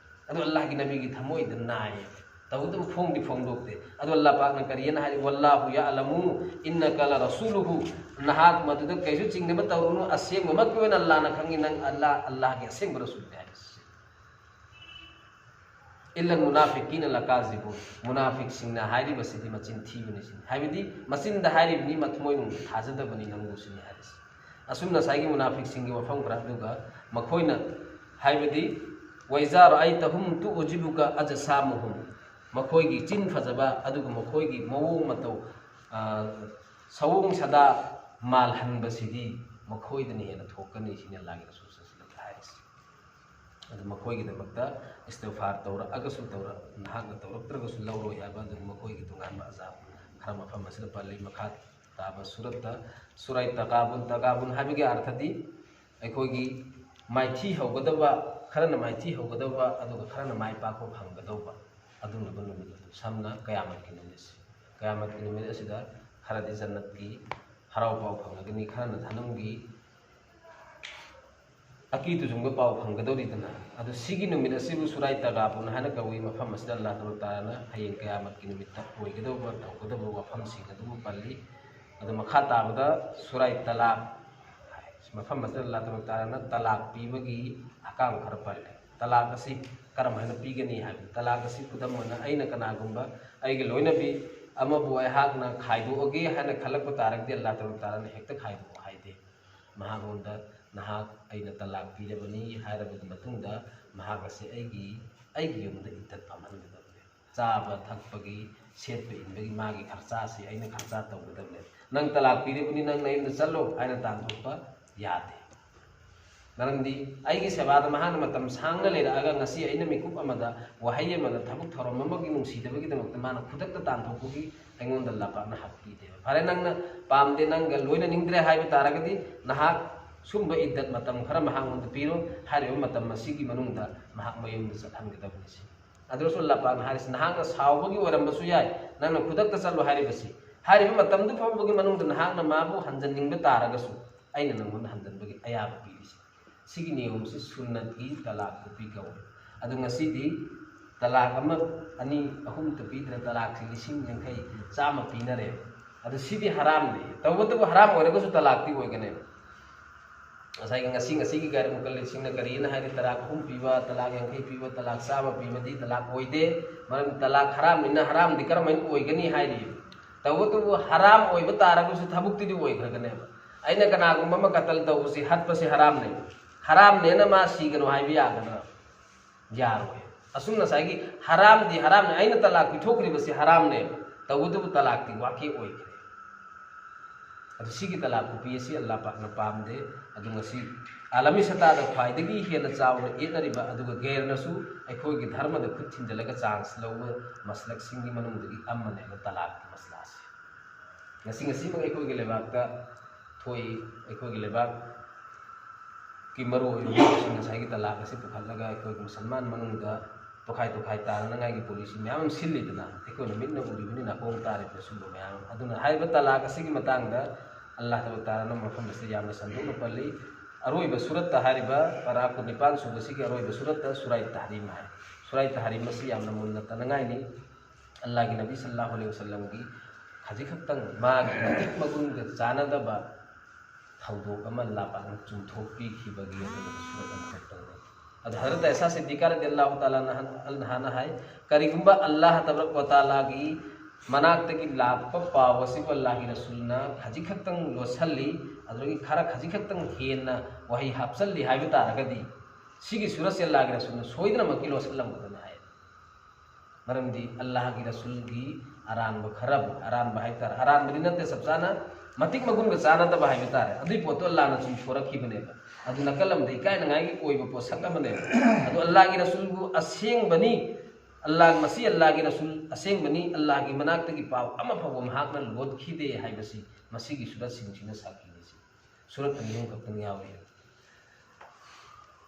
ꯑꯗꯨ ꯑꯜꯂꯥꯍꯒꯤ ꯅꯕꯤꯒꯤ ꯊꯃꯣꯏꯗ ꯅꯥꯏꯌꯦ꯫ ꯇꯧꯕꯇꯕꯨ ꯐꯣꯡꯗꯤ ꯐꯣꯡꯗꯣꯛꯇꯦ꯫ ꯑꯗꯨ ꯑꯜꯂꯥꯍ ꯄꯥꯛꯅ ꯀꯔꯤꯅ ꯍꯥꯏꯔꯤ? "ꯋꯜꯂꯥꯍꯨ ꯌꯥꯂꯃꯨ ꯏꯟꯅꯀ ꯂꯔꯁꯨꯂꯨꯍꯨ"꯫ ꯅꯍꯥꯛ ꯃꯗꯨꯗ ꯀꯩꯁꯨ ꯆꯤꯡꯅꯕ ꯇꯧꯔꯨꯅꯨ, ꯑꯁꯦꯡꯕꯃꯛꯀꯤ ꯑꯣꯏꯅ ꯑꯜꯂꯥꯍꯅ ꯈꯪꯉꯤ, ꯅꯪ ꯑꯜꯂꯥꯍ, ꯑꯜꯂꯥꯍꯒꯤ ꯑꯁꯦꯡꯕ ꯔꯁꯨꯜꯅꯤ ꯍꯥꯏꯕꯁꯤ꯫ "ꯏꯜꯂꯜ ꯃꯨꯅꯥꯐꯤꯀꯤꯅ ꯂꯀꯥꯖꯤꯕꯨ"꯫ ꯃꯨꯅꯥꯐꯤꯛꯁꯤꯡꯅ ꯍꯥꯏꯔꯤꯕꯁꯤꯗꯤ ꯃꯆꯤꯟ ꯊꯤꯕꯅꯤ ꯁꯤꯅꯤ꯫ ꯍꯥꯏꯕꯗꯤ ꯃꯆꯤꯟꯗ ꯍꯥꯏꯔꯤꯕꯅꯤ, ꯃꯊꯃꯣꯏꯅꯨꯡꯗ ꯊꯥꯖꯗꯕꯅꯤ ꯅꯪꯕꯨ ꯁꯤꯅꯤ ꯍꯥꯏꯔꯤꯁꯤ꯫ ꯑꯁꯨꯝꯅ ꯉꯁꯥꯏꯒꯤ ꯃꯨꯅꯥꯐꯤꯛꯁꯤꯡꯒꯤ ꯋꯥꯐꯝ ꯈꯔ, ꯑꯗꯨꯒ ꯃꯈꯣꯏꯅ ꯍꯥꯏꯕꯗꯤ, "ꯋꯥꯏꯖꯥ ꯔꯑꯥꯏꯇꯍꯨꯝ ꯇꯨꯎꯖꯤꯕꯨꯀ ꯑꯖꯁꯥꯃꯨꯍꯨꯝ", ꯃꯈꯣꯏꯒꯤ ꯆꯤꯟ ꯐꯖꯕ ꯑꯗꯨꯒ ꯃꯈꯣꯏꯒꯤ ꯃꯑꯣꯡ ꯃꯇꯧ, ꯑ, ꯁꯑꯣꯡ ꯁꯥꯗꯥ ꯃꯥꯜꯍꯟꯕꯁꯤꯗꯤ ꯃꯈꯣꯏꯗꯅ ꯍꯦꯟꯅ ꯊꯣꯛꯀꯅꯤ ꯁꯤꯅꯤ ꯑꯜꯂꯥꯍꯒꯤ ꯔꯁꯨꯜ ꯁꯜꯂꯜꯂꯥꯍꯨ ꯑꯂꯩꯍꯤ ꯋꯥꯁꯜꯂꯝꯅ ꯍꯥꯏꯔꯤꯁꯤ꯫ ꯑꯗꯨ ꯃꯈꯣꯏꯒꯤꯗꯃꯛꯇ ꯏꯁꯇꯤꯒꯐꯥꯔ ꯇꯧꯔꯛꯑꯒꯁꯨ ꯇꯧꯔꯛ-, ꯅꯍꯥꯛꯅ ꯇꯧꯔꯛꯇ꯭ꯔꯒꯁꯨ ꯂꯧꯔꯣꯏ ꯍꯥꯏꯕ ꯑꯗꯨꯒꯤ ꯃꯈꯣꯏꯒꯤ ꯇꯣꯉꯥꯟꯕ ꯑꯖꯥꯕ ꯈꯔ ꯃꯐꯝ ꯑꯁꯤꯗ ꯄꯜꯂꯤ꯫ ꯃꯈꯥ ꯇꯥꯕ ꯁꯨꯔꯠꯇ, ꯁꯨꯔꯥꯏ ꯇꯒꯥꯕꯨꯟ, ꯇꯒꯥꯕꯨꯟ ꯍꯥꯏꯕꯒꯤ ꯑꯥꯔꯊꯗꯤ ꯑꯩꯈꯣꯏꯒꯤ ꯃꯥꯏꯊꯤ ꯍꯧꯒꯗꯕ, ꯈꯔꯅ ꯃꯥꯏꯊꯤ ꯍꯧꯒꯗꯕ, ꯑꯗꯨꯒ ꯈꯔꯅ ꯃꯥꯏ ꯄꯥꯛꯄ ꯐꯪꯒꯗꯧꯕ ꯑꯗꯨꯒꯨꯝꯂꯕ ꯅꯨꯃꯤꯠ ꯑꯗꯨ, ꯁꯝꯅ ꯀꯌꯥꯃꯠꯀꯤ ꯅꯨꯃꯤꯠꯁꯤ꯫ ꯀꯌꯥꯃꯠꯀꯤ ꯅꯨꯃꯤꯠ ꯑꯁꯤꯗ ꯈꯔꯗꯤ ꯖꯟꯅꯠꯀꯤ ꯍꯔꯥꯎ ꯄꯥꯎ ꯐꯪꯂꯒꯅꯤ, ꯈꯔꯅ ꯖꯍꯟꯅꯝꯒꯤ ꯑꯀꯤ ꯇꯨꯖꯨꯡꯕ ꯄꯥꯎ ꯐꯪꯒꯗꯧꯔꯤꯗꯅ꯫ ꯑꯗꯨ ꯁꯤꯒꯤ ꯅꯨꯃꯤꯠ ꯑꯁꯤꯕꯨ ꯁꯨꯔꯥꯏ ꯇꯒꯥꯕꯨꯟ ꯍꯥꯏꯅ ꯀꯧꯏ꯫ ꯃꯐꯝ ꯑꯁꯤꯗ ꯑꯜꯂꯥꯍ ꯇꯕꯥꯔꯛ ꯇꯥꯂꯥꯅ ꯍꯌꯦꯡ ꯀꯌꯥꯃꯠꯀꯤ ꯅꯨꯃꯤꯠꯇ ꯑꯣꯏꯒꯗꯧꯕ, ꯇꯧꯒꯗꯧꯕ ꯋꯥꯐꯝꯁꯤꯡ ꯑꯗꯨꯕꯨ ꯄꯜꯂꯤ꯫ ꯑꯗꯨ ꯃꯈꯥ ꯇꯥꯕꯗ ꯁꯨꯔꯥꯏ ꯇꯂꯥꯛ, ꯃꯐꯝ ꯑꯁꯤꯗ ꯑꯜꯂꯥꯍ ꯇꯕꯥꯔꯛ ꯇꯥꯂꯥꯅ ꯇꯂꯥꯛ ꯄꯤꯕꯒꯤ ꯑꯍꯀꯥꯝ ꯈꯔ ꯄꯜꯂꯤ꯫ ꯇꯂꯥꯛ ꯑꯁꯤ ꯀꯔꯝ ꯍꯥꯏꯅ ꯄꯤꯒꯅꯤ ꯍꯥꯏꯕ꯫ ꯇꯂꯥꯛ ꯑꯁꯤ ꯈꯨꯗꯝ ꯑꯣꯏꯅ ꯑꯩꯅ ꯀꯅꯥꯒꯨꯝꯕ ꯑꯩꯒꯤ ꯂꯣꯏꯅꯕꯤ ꯑꯃꯕꯨ ꯑꯩꯍꯥꯛꯅ ꯈꯥꯏꯗꯣꯛꯑꯒꯦ ꯍꯥꯏꯅ ꯈꯜꯂꯛꯄ ꯇꯥꯔꯒꯗꯤ ꯑꯜꯂꯥꯍ ꯇꯕꯥꯔꯛ ꯇꯥꯂꯥꯅ ꯍꯦꯛꯇ ꯈꯥꯏꯗꯣꯛꯑꯣ ꯍꯥꯏꯗꯦ꯫ ꯃꯍꯥꯛꯉꯣꯟꯗ ꯅꯍꯥꯛ ꯑꯩꯅ ꯇꯂꯥꯛ ꯄꯤꯔꯕꯅꯤ ꯍꯥꯏꯔꯕ ꯃꯇꯨꯡꯗ ꯃꯍꯥꯛ ꯑꯁꯤ ꯑꯩꯒꯤ ꯑꯩꯒꯤ ꯌꯨꯝꯗ ꯏꯗꯗ ꯐꯝꯍꯟꯒꯗꯕꯅꯤ꯫ ꯆꯥꯕ ꯊꯛꯄꯒꯤ ꯁꯦꯠꯄ ꯏꯟꯕꯒꯤ ꯃꯥꯒꯤ ꯈꯔꯆꯥꯁꯤ ꯑꯩꯅ ꯈꯔꯆꯥ ꯇꯧꯒꯗꯕꯅꯦ꯫ ꯅꯪ ꯇꯂꯥꯛ ꯄꯤꯔꯤꯕꯅꯤ, ꯅꯪ ꯅꯌꯨꯝꯗ ꯆꯠꯂꯣ ꯍꯥꯏꯅ ꯇꯥꯟꯊꯣꯛꯄ ꯌꯥꯗꯦ꯫ ꯃꯔꯝꯗꯤ ꯑꯩꯒꯤ ꯁꯦꯕꯥꯗ ꯃꯍꯥꯛꯅ ꯃꯇꯝ ꯁꯥꯡꯅ ꯂꯩꯔꯛꯑꯒ ꯉꯁꯤ ꯑꯩꯅ ꯃꯤꯀꯨꯞ ꯑꯃꯗ ꯋꯥꯍꯩ ꯑꯃꯅ ꯊꯕꯛ ꯊꯧꯔꯝ ꯑꯃꯒꯤ ꯅꯨꯡꯁꯤꯗꯕꯒꯤꯗꯝꯛꯇ ꯃꯥꯅ ꯈꯨꯗꯛꯇ ꯇꯥꯟꯊꯣꯛꯄꯒꯤ ꯑꯩꯉꯣꯟꯗ ꯂꯥꯄꯥꯛꯅ ꯍꯥꯞꯄꯤꯗꯦꯕ꯫ ꯐꯔꯦ, ꯅꯪꯅ ꯄꯥꯝꯗꯦ, ꯅꯪꯒ ꯂꯣꯏꯅꯅꯤꯡꯗ꯭ꯔꯦ ꯍꯥꯏꯕ ꯇꯥꯔꯒꯗꯤ ꯅꯍꯥꯛ ꯁꯨꯝꯕ ꯏꯗꯗ ꯃꯇꯝ ꯈꯔ ꯃꯍꯥꯛꯉꯣꯟꯗ ꯄꯤꯔꯣ꯫ ꯍꯥꯏꯔꯤꯕ ꯃꯇꯝ ꯑꯁꯤꯒꯤ ꯃꯅꯨꯡꯗ ꯃꯍꯥꯛ ꯃꯌꯨꯝꯗ ꯆꯠꯍꯟꯒꯗꯕꯅꯤ꯫ ꯁꯤ ꯑꯗꯨꯁꯨ ꯂꯥꯄꯥꯛꯅ ꯍꯥꯏꯔꯤꯁꯤ ꯅꯍꯥꯛꯅ ꯁꯥꯎꯕꯒꯤ ꯑꯣꯏꯔꯝꯕꯁꯨ ꯌꯥꯏ, ꯅꯪꯅ ꯈꯨꯗꯛꯇ ꯆꯠꯂꯣ ꯍꯥꯏꯔꯤꯕꯁꯤ꯫ ꯍꯥꯏꯔꯤꯕ ꯃꯇꯝꯗꯨ ꯐꯥꯎꯕꯒꯤ ꯃꯅꯨꯡꯗ ꯅꯍꯥꯛꯅ ꯃꯥꯕꯨ ꯍꯟꯖꯟꯅꯤꯡꯕ ꯇꯥꯔꯒꯁꯨ ꯑꯩꯅ ꯅꯪꯉꯣꯟꯗ ꯍꯟꯖꯟꯕꯒꯤ ꯑꯌꯥꯕ ꯄꯤꯔꯤꯁꯤ꯫ ꯁꯤꯒꯤ ꯅꯤꯌꯣꯝꯁꯤ ꯁꯨꯟꯅꯠꯀꯤ ꯇꯂꯥꯛ ꯈꯨꯄꯤ ꯀꯧꯏ꯫ ꯑꯗꯨ ꯉꯁꯤꯗꯤ ꯇꯂꯥꯛ ꯑꯃ, ꯑꯅꯤ, ꯑꯍꯨꯝꯇ ꯄꯤꯗꯅ ꯇꯂꯥꯛꯁꯤ ꯂꯤꯁꯤꯡ ꯌꯥꯡꯈꯩ, ꯆꯥꯝꯃ ꯄꯤꯅꯔꯦ꯫ ꯑꯗꯨ ꯁꯤꯗꯤ ꯍꯔꯥꯝꯅꯤ꯫ ꯇꯧꯕꯇꯕꯨ ꯍꯔꯥꯝ ꯑꯣꯏꯔꯒꯁꯨ ꯇꯂꯥꯛꯇꯤ ꯑꯣꯏꯒꯅꯦꯕ꯫ ꯉꯁꯥꯏꯒꯤ ꯉꯁꯤ ꯉꯁꯤꯒꯤ ꯒꯥꯏꯔ ꯃꯨꯀꯜꯂꯤꯁꯤꯡꯅ ꯀꯔꯤꯅ ꯍꯥꯏꯔꯤ? ꯇꯂꯥꯛ ꯑꯍꯨꯝ ꯄꯤꯕ, ꯇꯂꯥꯛ ꯌꯥꯡꯈꯩ ꯄꯤꯕ, ꯇꯂꯥꯛ ꯆꯥꯝꯃ ꯄꯤꯕꯗꯤ ꯇꯂꯥꯛ ꯑꯣꯏꯗꯦ꯫ ꯃꯔꯝꯗꯤ ꯇꯂꯥꯛ ꯍꯔꯥꯝꯅꯤꯅ ꯍꯔꯥꯝꯗꯤ ꯀꯔꯝꯍꯥꯏꯅ ꯑꯣꯏꯒꯅꯤ ꯍꯥꯏꯔꯤ? ꯇꯧꯕꯇꯕꯨ ꯍꯔꯥꯝ ꯑꯣꯏꯕ ꯇꯥꯔꯒꯁꯨ ꯊꯕꯛꯇꯨꯗꯤ ꯑꯣꯏꯈ꯭ꯔꯒꯅꯦꯕ꯫ ꯑꯩꯅ ꯀꯅꯥꯒꯨꯝꯕ ꯑꯃ ꯀꯇꯜ ꯇꯧꯕꯁꯤ, ꯍꯠꯄꯁꯤ ꯍꯔꯥꯝꯅꯦ, ꯍꯔꯥꯝꯅꯦꯅ ꯃꯥ ꯁꯤꯒꯅꯨ ꯍꯥꯏꯕ ꯌꯥꯒꯗ꯭ꯔꯥ? ꯌꯥꯔꯣꯏ꯫ ꯑꯁꯨꯝ ꯉꯁꯥꯏꯒꯤ ꯍꯔꯥꯝꯗꯤ ꯍꯔꯥꯝꯅꯦ, ꯑꯩꯅ ꯇꯂꯥꯛ ꯄꯤꯊꯣꯛꯈ꯭ꯔꯤꯕꯁꯤ ꯍꯔꯥꯝꯅꯦ, ꯇꯧꯕꯇꯕꯨ ꯇꯂꯥꯛꯇꯤ ꯋꯥꯀꯤ ꯑꯣꯏꯈ꯭ꯔꯦ꯫ ꯑꯗꯨ ꯁꯤꯒꯤ ꯇꯂꯥꯛ ꯈꯨꯄꯤ ꯑꯁꯤ ꯑꯜꯂꯥꯍ ꯄꯥꯛꯅ ꯄꯥꯝꯗꯦ꯫ ꯑꯗꯨ ꯉꯁꯤ ꯑꯥꯂꯃꯤ ꯁꯇꯥꯗ ꯈ꯭ꯋꯥꯏꯗꯒꯤ ꯍꯦꯟꯅ ꯆꯥꯎꯅ ꯌꯦꯠꯅꯔꯤꯕ, ꯑꯗꯨꯒ ꯒꯩꯔꯅꯁꯨ ꯑꯩꯈꯣꯏꯒꯤ ꯙꯔꯃꯗ ꯈꯨꯠ ꯊꯤꯟꯖꯤꯜꯂꯒ ꯆꯥꯟꯁ ꯂꯧꯕ ꯃꯁꯂꯛꯁꯤꯡꯒꯤ ꯃꯅꯨꯡꯗꯒꯤ ꯑꯃꯅꯦꯕ ꯇꯂꯥꯛꯀꯤ ꯃꯁꯂꯥꯁꯦ꯫ ꯉꯁꯤ ꯉꯁꯤꯃꯛ ꯑꯩꯈꯣꯏꯒꯤ ꯂꯩꯕꯥꯛꯇ ꯊꯣꯛꯏ꯫ ꯑꯩꯈꯣꯏꯒꯤ ꯂꯩꯕꯥꯛꯀꯤ ꯃꯔꯨꯑꯣꯏꯕ ꯃꯤꯑꯣꯏꯁꯤꯡ ꯉꯁꯥꯏꯒꯤ ꯇꯂꯥꯛ ꯑꯁꯤ ꯄꯨꯈꯠꯂꯒ ꯑꯩꯈꯣꯏꯒꯤ ꯃꯨꯁꯜꯃꯥꯟ ꯃꯅꯨꯡꯗ ꯇꯣꯈꯥꯏ ꯇꯣꯈꯥꯏ ꯇꯥꯅꯅꯉꯥꯏꯒꯤ ꯄꯣꯂꯤꯁꯤ ꯃꯌꯥꯝ ꯑꯃ ꯁꯤꯜꯂꯤꯗꯅ ꯑꯩꯈꯣꯏꯅ ꯃꯤꯠꯅ ꯎꯔꯤꯕꯅꯤ, ꯅꯥꯀꯣꯡ ꯇꯥꯔꯤꯕꯅꯤ ꯁꯨꯝꯕ ꯃꯌꯥꯝ ꯑꯃ꯫ ꯑꯗꯨꯅ ꯍꯥꯏꯔꯤꯕ ꯇꯂꯥꯛ ꯑꯁꯤꯒꯤ ꯃꯇꯥꯡꯗ ꯑꯜꯂꯥꯍ ꯇꯕꯥꯔꯛ ꯇꯥꯂꯥꯅ ꯃꯐꯝ ꯑꯁꯤꯗ ꯌꯥꯝꯅ ꯁꯟꯗꯣꯛꯅ ꯄꯜꯂꯤ꯫ ꯑꯔꯣꯏꯕ ꯁꯨꯔꯠꯇ ꯍꯥꯏꯔꯤꯕ ꯄꯔꯥ ꯀꯨꯟꯅꯤꯄꯥꯟ ꯁꯨꯕꯁꯤꯒꯤ ꯑꯔꯣꯏꯕ ꯁꯨꯔꯠꯇ ꯁꯨꯔꯥꯏ ꯇꯍꯔꯤꯝ ꯍꯥꯏ꯫ ꯁꯨꯔꯥꯏ ꯇꯍꯔꯤꯝ ꯑꯁꯤ ꯌꯥꯝꯅ ꯃꯨꯟꯅ ꯇꯥꯅꯉꯥꯏꯅꯤ꯫ ꯑꯜꯂꯥꯍꯒꯤ ꯅꯕꯤ ꯁꯜꯂꯜꯂꯥꯍꯨ ꯑꯂꯩꯍꯤ ꯋꯁꯜꯂꯝꯒꯤ ꯈꯖꯤꯛ ꯈꯛꯇꯪ ꯃꯥꯒꯤ ꯃꯇꯤꯛ ꯃꯒꯨꯟꯒ ꯆꯥꯟꯅꯗꯕ ꯊꯧꯗꯣꯛ ꯑꯃ ꯂꯥꯄꯥꯛꯅ ꯆꯨꯝꯊꯣꯛꯄꯤꯈꯤꯕꯒꯤ ꯑꯗꯨꯒꯨꯝꯕ ꯁꯨꯔꯠ ꯑꯃꯈꯛꯇꯪꯅꯤ꯫ ꯑꯗꯣ ꯍꯖꯔꯠ ꯑꯥꯏꯁꯥ ꯁꯤꯗꯤꯀꯥ ꯔꯗꯤꯌꯜꯂꯥꯍꯨ ꯇꯥꯂꯥ ꯑꯟꯍꯥꯅ ꯍꯥꯏ, ꯀꯔꯤꯒꯨꯝꯕ ꯑꯜꯂꯥꯍ ꯇꯕꯥꯔꯛ ꯋ ꯇꯥꯂꯥꯒꯤ ꯃꯅꯥꯛꯇꯒꯤ ꯂꯥꯛꯄ ꯄꯥꯎ ꯑꯁꯤꯕꯨ ꯑꯜꯂꯥꯍꯒꯤ ꯔꯁꯨꯜꯅ ꯈꯖꯤꯛ ꯈꯛꯇꯪ ꯂꯣꯠꯁꯤꯜꯂꯤ, ꯑꯗꯨꯗꯒꯤ ꯈꯔ ꯈꯖꯤꯛ ꯈꯛꯇꯪ ꯍꯦꯟꯅ ꯋꯥꯍꯩ ꯍꯥꯞꯆꯤꯜꯂꯤ ꯍꯥꯏꯕ ꯇꯥꯔꯒꯗꯤ, ꯁꯤꯒꯤ ꯁꯨꯔꯠꯁꯤ ꯑꯜꯂꯥꯍꯒꯤ ꯔꯁꯨꯜꯅ ꯁꯣꯏꯗꯅꯃꯛꯀꯤ ꯂꯣꯠꯁꯤꯜꯂꯝꯒꯗꯕꯅꯤ ꯍꯥꯏ꯫ ꯃꯔꯝꯗꯤ ꯑꯜꯂꯥꯍꯒꯤ ꯔꯁꯨꯜꯒꯤ ꯑꯔꯥꯟꯕ ꯈꯔꯕꯨ, ꯑꯔꯥꯟꯕ ꯍꯥꯏꯕ ꯇꯥꯔꯦ, ꯑꯔꯥꯟꯕꯗꯤ ꯅꯠꯇꯦ, ꯆꯞ ꯆꯥꯅ ꯃꯇꯤꯛ ꯃꯒꯨꯟꯒ ꯆꯥꯟꯅꯗꯕ ꯍꯥꯏꯕ ꯇꯥꯔꯦ, ꯑꯗꯨꯏ ꯄꯣꯠꯇꯣ ꯑꯜꯂꯥꯍꯅ ꯆꯨꯝꯊꯣꯔꯛꯈꯤꯕꯅꯦꯕ꯫ ꯑꯗꯨ ꯅꯥꯀꯜ ꯑꯃꯗ ꯏꯀꯥꯏꯅꯉꯥꯏꯒꯤ ꯑꯣꯏꯕ ꯄꯣꯠꯁꯛ ꯑꯃꯅꯦꯕ꯫ ꯑꯗꯣ ꯑꯜꯂꯥꯍꯒꯤ ꯔꯁꯨꯜꯕꯨ ꯑꯁꯦꯡꯕꯅꯤ, ꯑꯜꯂꯥꯍ, ꯃꯁꯤ ꯑꯜꯂꯥꯍꯒꯤ ꯔꯁꯨꯜ ꯑꯁꯦꯡꯕꯅꯤ, ꯑꯜꯂꯥꯍꯒꯤ ꯃꯅꯥꯛꯇꯒꯤ ꯄꯥꯎ ꯑꯃ ꯐꯥꯎꯕ ꯃꯍꯥꯛꯅ ꯂꯣꯠꯈꯤꯗꯦ ꯍꯥꯏꯕꯁꯤ ꯃꯁꯤꯒꯤ ꯁꯨꯔꯠꯁꯤꯡꯁꯤꯅ ꯁꯥꯈꯤꯅꯤ꯫ ꯁꯤ ꯁꯨꯔꯠ ꯑꯅꯤ ꯑꯍꯨꯝ ꯈꯛꯇꯪ ꯌꯥꯎꯔꯤ꯫